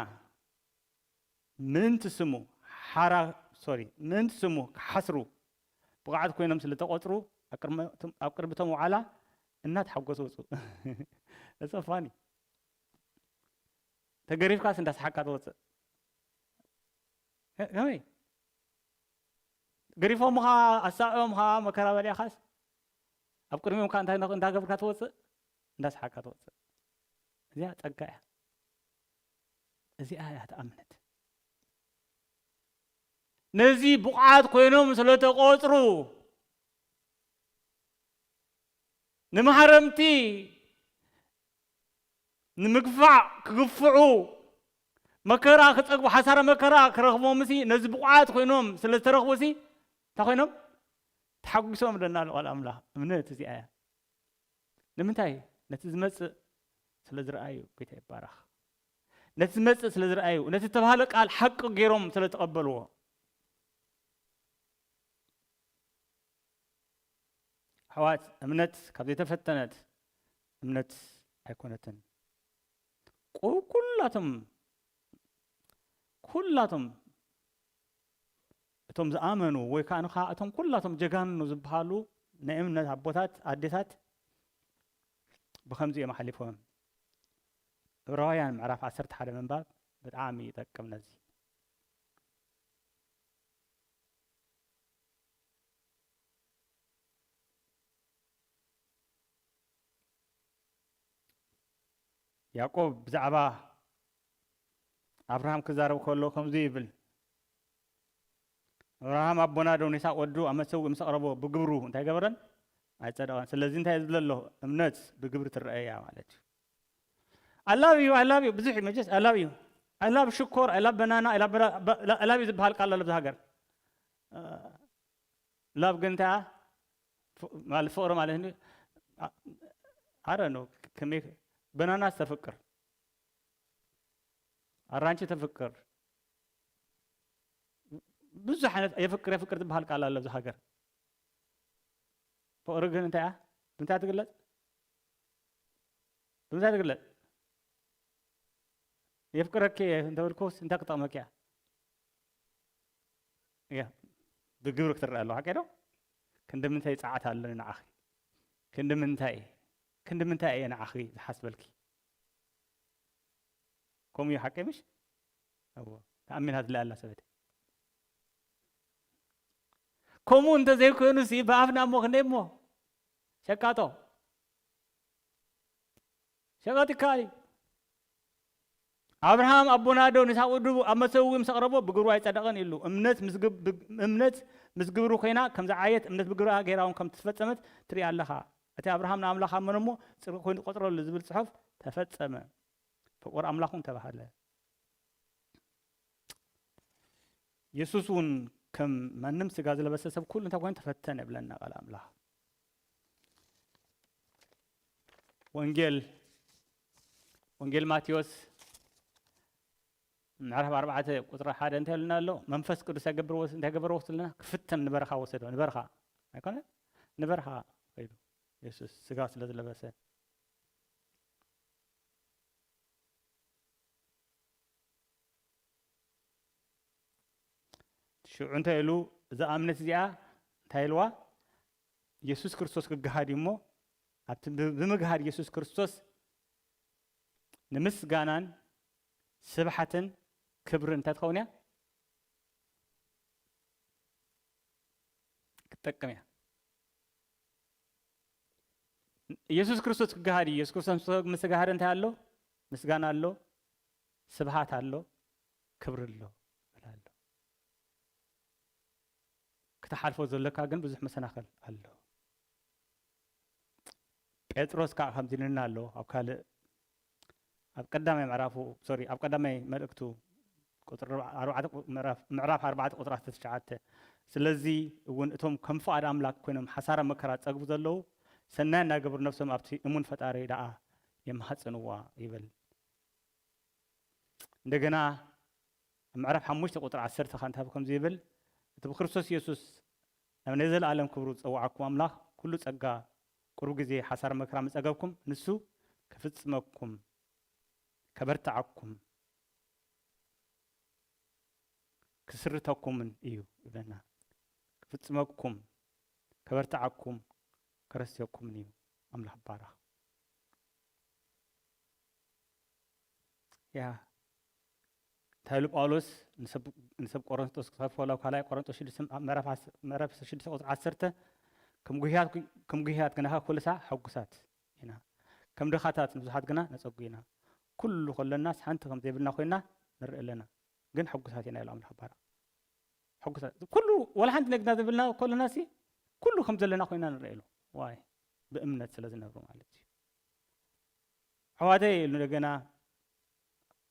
ምእንቲ ስሙ ሓራ-፣ ሶሪ፣ ምእንቲ ስሙ ክሓስሩ ብቕዓት ኮይኖም ስለ ተቖጽሩ፣ ኣብ ቅድመ-፣ ኣብ ቅድሚ እቶም ዋዕላ እናተሓጎሱ ወጹ። That's so funny። ተገሪፍካስ እንዳሰሓቅካ ትወጽእ። ከ-፣ ከመይ? ገሪፎምኻ፣ ኣሳቕዮምኻ፣ መከራ በሊዕኻስ፣ ኣብ ቅድሚኦም ከኣ እንታይ እንዳ-፣ እንዳገብርካ ትወጽእ? እንዳሰሓቅካ ትወጽእ። እዚኣ ጸጋ እያ። እዚኣ እያ እታ እምነት። ነዚ ብቑዓት ኮይኖም ስለ ተቖጽሩ፣ ንማህረምቲ ንምግፋዕ ክግፍዑ፣ መከራ ክጸግቡ፣ ሓሳረ መከራ ክረኽቦምሲ፣ ነዚ ብቑዓት ኮይኖም ስለ ዝተረኽቡሲ፣ እንታይ ኮይኖም? ተሓጒሶም ኣለና ኣሎ ቃል ኣምላኽ። እምነት እዚኣ እያ። ንምንታይ? ነቲ ዝመጽእ ስለ ዝረኣዩ፣ ጌታ ይባረኽ። ነቲ ዝመጽእ ስለ ዝረኣዩ፣ ነቲ ዝተባህለ ቃል ሓቂ ገይሮም ስለ ተቐበልዎ። ኣሕዋት፣ እምነት ካብ ዘይተፈተነት እምነት ኣይኮነትን። ቁ-፣ ኩላቶም፣ ኩላቶም እቶም ዝኣመኑ ወይ ከኣ ንኻ እቶም ኩላቶም ጀጋኑ ዝበሃሉ ናይ እምነት ኣቦታት፣ ኣዴታት ብኸምዚ እዮም ኣሕሊፎም። ዕብራውያን ምዕራፍ ዓሰርተ ሓደ ምንባብ ብጣዕሚ ይጠቅም ነዚ። ያዕቆብ ብዛዕባ ኣብርሃም ክዛረብ ከሎ ከምዚ ይብል፣ "ኣብርሃም ኣቦና ዶ ንይስሓቅ ወዱ ኣብ መሰውኢ ምስ ኣቕረቦ ብግብሩ እንታይ ገበረን? ኣይጸደቐን። ስለዚ እንታይ ዝብል ኣሎ? እምነት ብግብሪ ትረአ እያ" ማለት እዩ። I love you፣ I love you፣ ብዙሕ እዩ መቸስ፣ I love you፣ I love ሽኮር፣ I love በናና፣ I love በና-፣ በ-፣ I love you ዝበሃል ቃል ኣሎ ኣብዚ ሃገር። እ፣ ላቭ ግን እንታይ እያ? ፍ-፣ ማለት ፍቕሪ ማለት እንዲ-፣ ኣ-፣ I don't know፣ ከመይ በናናስ ተፍቅር፣ ኣራንቺ ተፍቅር፣ ብዙሕ ዓይነት የፍቅር፣ የፍቅር ዝበሃል ቃል ኣሎ ኣብዚ ሃገር። ፍቕሪ ግን እንታይ እያ? ብምንታይ ትግለጽ? ብምንታይ ትግለጽ? "የፍቅረኪ እየ" እንተበልኩስ እንታይ ክጠቕመኪ እያ? እያ፣ ብግብሪ ክትረአ ኣለዋ፣ ሓቀይ ዶ? ክንዲ ምንታይ ጸዓት ኣለኒ ንዓኺ? ክንዲ ምንታይ፣ ክንዲ ምንታይ እየ ንዓኺ ዝሓስበልኪ? ከምኡ እዩ፣ ሓቀይ ምሽ? እዎ፣ ተኣሚና ትለያ ኣላ ሰበይቲ። ከምኡ እንተዘይኮይኑሲ ብኣፍና እሞ ክንደይ እሞ? ሸቃጦ። ሸቐጥ ይከኣል እዩ። ኣብርሃም ኣቦና ዶ ንይስሓቅ ወዱ ኣብ መሰውኢ ምስ ኣቕረቦ ብግብሩ ኣይጸደቐን ኢሉ። እምነት ምስ ግብ-፣ ብግ-፣ እምነት ምስ ግብሩ ኮይና ከም ዝዓየት፣ እምነት ብግብራ ገይራ እውን ከም እትፈጸመት ትርኢ ኣለኻ። እቲ ኣብርሃም ንኣምላኽ ኣመነ እሞ ጽድቂ ኮይኑ ተቖጽረሉ ዝብል ጽሑፍ ተፈጸመ። ፍቁር ኣምላኽ እውን ተባህለ። የሱስ እውን ከም ማንም ስጋ ዝለበሰ ሰብ ኩሉ እንታይ ኮይኑ ተፈተነ ይብለና ቃል ኣምላኽ። ወንጌል፣ ወንጌል ማቴዎስ ምዕራፍ ኣርባዕተ ቁጽሪ ሓደ እንታይ ኢሉና ኣሎ? መንፈስ ቅዱስ እንታይ ገብርዎ፣ እንታይ ገበርዎ ትብለና? ክፍተን ንበረኻ ወሰዶ። ንበረኻ ኣይኮነ? ንበረኻ ከይዱ የሱስ ስጋ ስለ ዝለበሰ። ሽዑ እንታይ ኢሉ? እዛ እምነት እዚኣ እንታይ ኢልዋ? የሱስ ክርስቶስ ክገሃድ እዩ እሞ፣ ኣብቲ ብ-፣ ብምግሃድ የሱስ ክርስቶስ ንምስጋናን ስብሓትን ክብርን እንታይ ትኸውን እያ? ክትጠቅም እያ። የሱስ ክርስቶስ ክገሃድ እዩ። የሱስ ክርስቶስ ምስ ተገሃደ እንታይ ኣሎ? ምስጋና ኣሎ፣ ስብሃት ኣሎ፣ ክብሪ ኣሎ፣ ይብል ኣሎ። ክትሓልፎ ዘለካ ግን ብዙሕ መሰናኸል ኣሎ። ጴጥሮስ ከዓ ከምዚ ኢሉና ኣሎ ኣብ ካልእ ኣብ ቀዳማይ ምዕራፉ ሶሪ ኣብ ቀዳማይ መልእክቱ ቁጥሪ ኣርባዕተ ቁ- ምዕራፍ ምዕራፍ ኣርባዕተ ቁጥሪ ዓሰርተ ትሽዓተ ስለዚ እውን እቶም ከም ፍቓድ ኣምላክ ኮይኖም ሓሳረ መከራ ዝጸግቡ ዘለዉ ሰናይ እናገበሩ ነፍሶም ኣብቲ እሙን ፈጣሪ ደኣ የማሕጽንዋ ይብል። እንደገና ኣብ ምዕራፍ ሓሙሽተ ቁጥሪ ዓሰርተ ከኣ እንታይ ከምዚ ይብል፣ እቲ ብክርስቶስ የሱስ ናብ ናይ ዘለኣለም ክብሩ ዝጸውዓኩም ኣምላኽ ኩሉ ጸጋ ቁሩብ ግዜ ሓሳር መከራ ምጸገብኩም ንሱ ክፍጽመኩም ከበርትዓኩም ክስርተኩምን እዩ ይብለና። ክፍጽመኩም ከበርትዓኩም ከረስየኩምን እዩ ኣምላኽ ባረኽ። ያ እንታይ ኢሉ ጳውሎስ ንሰብ ንሰብ ቆሮንቶስ ክጽሕፎ ላብ ካልኣይ ቆሮንቶስ ሽዱሽተ ኣብ ምዕራፍ ዓስ- ምዕራፍ ሽዱሽተ ቁጽሪ ዓሰርተ ከም ጉህያት ጉ- ከም ጉህያት ግናኻ ኩልሳ ሕጉሳት ኢና ከም ድኻታት ንብዙሓት ግና ነጸጉ ኢና ኩሉ ከለናስ ሓንቲ ከም ዘይብልና ኮይና ንርኢ ኣለና ግን ሕጉሳት ኢና ኢሉ ኣምላኽ ባርኽ ሕጉሳት ኩሉ ወላ ሓንቲ ነግና ዘይብልና ከለናሲ ኩሉ ከም ዘለና ኮይና ንርኢ ኢሉ ዋይ ብእምነት ስለ ዝነብሩ ማለት እዩ ኣሕዋተይ ኢሉ እንደገና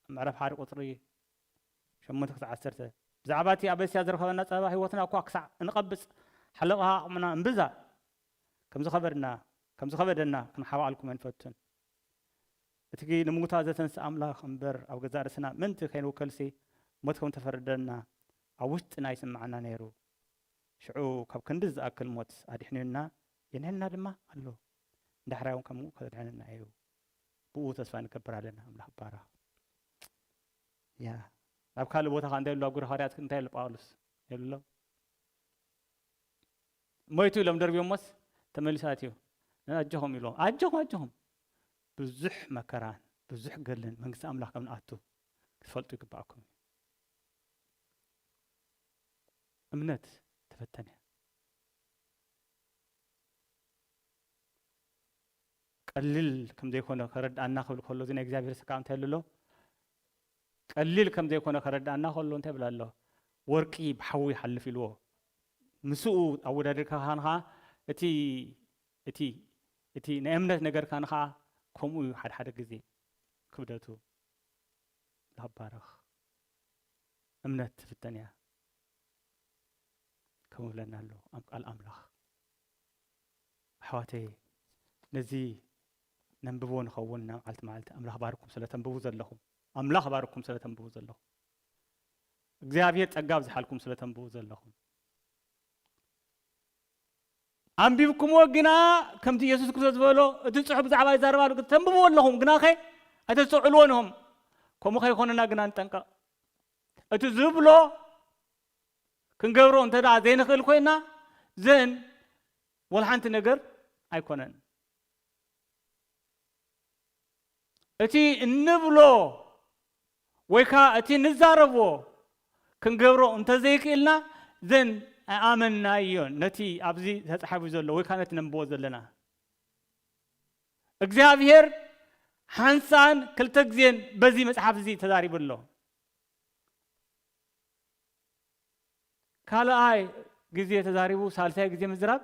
ምዕራፍ ሓደ ቁፅሪ ሸሞንተ ክሳዕ ዓሰርተ ብዛዕባ እቲ ኣብ እስያ ዝረኸበና ፀበባ ህይወትና እኳ ክሳዕ እንቐብፅ ሓለቓ ዓቕምና እምብዛ ከም ዝኸበድና ከም ዝኸበደና ክንሓባኣልኩም ኣይንፈቱን እቲ ንምውታ ዘተንስእ ኣምላኽ እምበር ኣብ ገዛእ ርእስና ምእንቲ ከይንውከልሲ ሞት ከም ተፈረደና ኣብ ውሽጥና ይስምዓና ነይሩ ሽዑ ካብ ክንዲ ዝኣክል ሞት ኣድሕንዩና የንሕና ድማ ኣሎ እንዳሕራዮም ከምኡ ከድሕንና እዩ ብኡ ተስፋ ንገብር ኣለና ኣምላኽ ባራ ያ ናብ ካልእ ቦታ ከ እንታይ ኣሎ ኣብ ግብረ ሃዋርያት እንታይ ኣሎ ጳውሎስ የብሎ ሞይቱ ኢሎም ደርብዮሞስ ተመሊሳት እዩ ኣጆኹም ኢሎም ኣጆኹም ኣጆኹም ብዙሕ መከራን ብዙሕ ገልን መንግስቲ ኣምላኽ ከም ንኣቱ ክትፈልጡ ይግባኣኩም እዩ እምነት ትፈተን እያ ቀሊል ከም ዘይኮነ ከረድኣና ክብል ከሎ እዚ ናይ እግዚኣብሔር ስቃ እንታይ ኣሎ ቀሊል ከም ዘይኮነ ከረድኣና ከሎ እንታይ ብላ ኣሎ ወርቂ ብሓዊ ይሓልፍ ኢልዎ ምስኡ ኣወዳድርካ ካን ከዓ እቲ እቲ እቲ ናይ እምነት ነገር ካን ከዓ ከምኡ እዩ ሓደ ሓደ ግዜ ክብደቱ ላባረኽ እምነት ትፍተን እያ ከምብለና ኣሎ ኣብ ቃል ኣምላኽ ኣሕዋተይ ነዚ ነንብቦ ንኸውን ናብ ዓልቲ መዓልቲ ኣምላኽ ባርኩም ስለ ተንብቡ ዘለኹም ኣምላኽ ባርኩም ስለ ተንብቡ ዘለኹም እግዚኣብሔር ጸጋ ብዝሓልኩም ስለ ተንብቡ ዘለኹም ኣንቢብኩምዎ ግና ከምቲ የሱስ ክርስቶስ ዝበሎ እቲ ጽሑፍ ብዛዕባ ይዛረብ ኣሎ ተንብብዎ ኣለኹም ግናኸ ኣይተስተውዕልዎን ኢኹም ከምኡ ከይኮነና ግና ንጠንቀቕ እቲ ዝብሎ ክንገብሮ እንተ ደኣ ዘይንኽእል ኮይና ዘን ወላ ሓንቲ ነገር ኣይኮነን እቲ እንብሎ ወይ ከዓ እቲ ንዛረቦ ክንገብሮ እንተዘይክእልና ዘን ኣይኣመንናዮን ነቲ ኣብዚ ተፃሓፉ ዘሎ ወይ ከዓ ነቲ ነንብቦ ዘለና እግዚኣብሔር ሓንሳን ክልተ ግዜን በዚ መፅሓፍ እዚ ተዛሪቡ ኣሎ ካልኣይ ግዜ ተዛሪቡ ሳልሳይ ግዜ ምዝራብ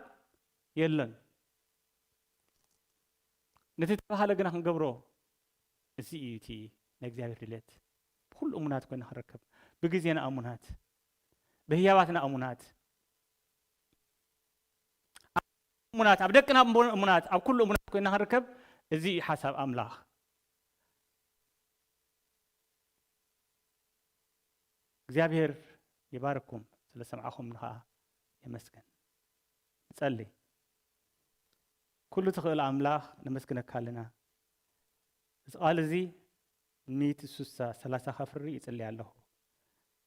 የለን ነቲ ተባሃለ ግና ክንገብሮ እዚ እዩ እቲ ናይ እግዚኣብሔር ድሌት ብኩሉ እሙናት ኮይና ክንርከብ ብግዜና እሙናት ብህያባትና እሙናት እሙናት ኣብ ደቅና እሙናት ኣብ ኩሉ እሙናት ኮይና ክንርከብ እዚ እዩ ሓሳብ ኣምላኽ እግዚኣብሔር ይባርኩም ስለ ሰምዓኹም ንኸዓ የመስግን ንጸሊ ኩሉ ትኽእል ኣምላኽ ነመስግነካ ኣለና እዚ ቃል እዚ ሚእቲ ስሳ ሰላሳ ከፍሪ ይጽሊ ኣለኹ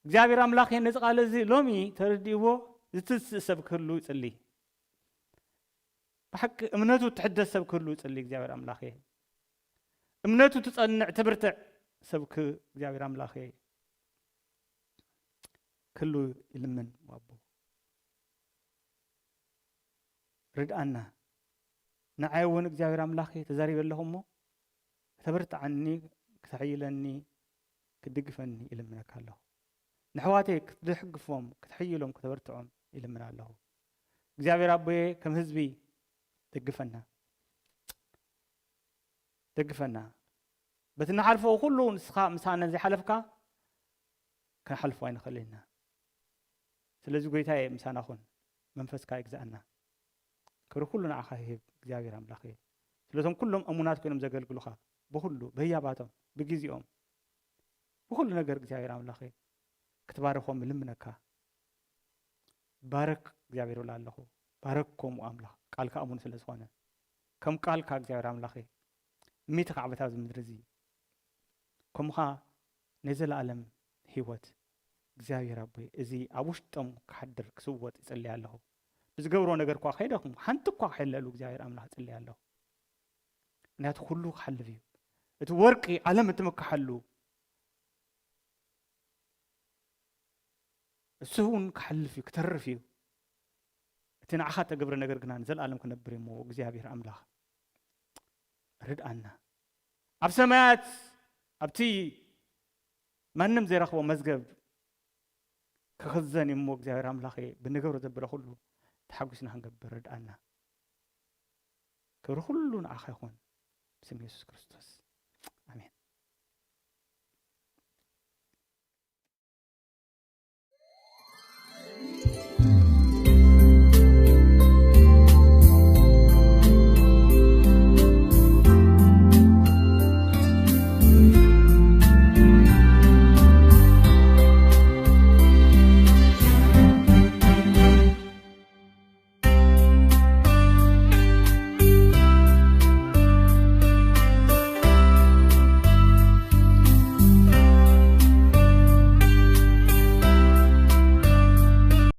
እግዚኣብሔር ኣምላኽ ነዚ ቃል እዚ ሎሚ ተረዲእዎ ዝትስእ ሰብ ክህሉ ይጽሊ ብሓቂ እምነቱ ትሕደስ ሰብ ክህሉ ይጽሊ እግዚኣብሔር ኣምላኽ እምነቱ ትጸንዕ ትብርትዕ ሰብ እግዚኣብሔር ኣምላኽ ክህሉ ይልምን ኣቦ ርድኣና ንዓይ እውን እግዚኣብሔር ኣምላኽ ተዛሪበ ኣለኹ እሞ ከተበርትዓኒ ክተሕይለኒ ክድግፈኒ ይልምነካ ኣለኹ ንሕዋተይ ክትድሕግፎም ክትሕይሎም ከተበርትዖም ይልምን ኣለኹ እግዚኣብሔር ኣቦየ ከም ህዝቢ ደግፈና ደግፈና። በቲ ንሓልፎ ኩሉ ንስኻ ምሳና ዘይሓለፍካ ክንሓልፎ ኣይንኽእልን ኢና። ስለዚ ጎይታየ ምሳና ኩን፣ መንፈስካ ይግዛኣና። ክብሪ ኩሉ ንዓኻ ይህብ እግዚኣብሔር ኣምላኽ እየ። ስለቶም ኩሎም እሙናት ኮይኖም ዘገልግሉኻ ብኩሉ በያባቶም ብግዜኦም ብኩሉ ነገር እግዚኣብሔር ኣምላኽ ክትባርኾም ልምነካ። ባረክ እግዚኣብሔር ብላ ኣለኹ። ባረክ ከምኡ ኣምላኽ ቃልካ እሙን ስለ ዝኾነ ከም ቃልካ እግዚኣብሔር ኣምላኽ ሚቲ ካዕበት ኣብዚ ምድሪ እዚ ከምኻ ናይ ዘለኣለም ህይወት እግዚኣብሔር ኣቦይ እዚ ኣብ ውሽጦም ክሓድር ክስወጥ ይጽልይ ኣለኹ። ብዝገብሮ ነገር እኳ ከይደኹም ሓንቲ እኳ ክሕለሉ እግዚኣብሔር ኣምላኽ እጽልይ ኣለኹ። ምክንያቱ ኩሉ ክሓልፍ እዩ። እቲ ወርቂ ዓለም እትምክሓሉ እሱ እውን ክሓልፍ እዩ፣ ክተርፍ እዩ። እቲ ንዓኻ ተገብረ ነገር ግና ንዘለኣለም ክነብር እሞ እግዚኣብሔር ኣምላኽ ርድኣና። ኣብ ሰማያት ኣብቲ ማንም ዘይረኽቦ መዝገብ ክኽዘን እሞ እግዚኣብሔር ኣምላኽ ብንገብሮ ዘበለ ኩሉ ተሓጒስና ክንገብር ርድኣና። ክብሪ ኩሉ ንዓኻ ይኹን ብስም የሱስ ክርስቶስ ኣሜን።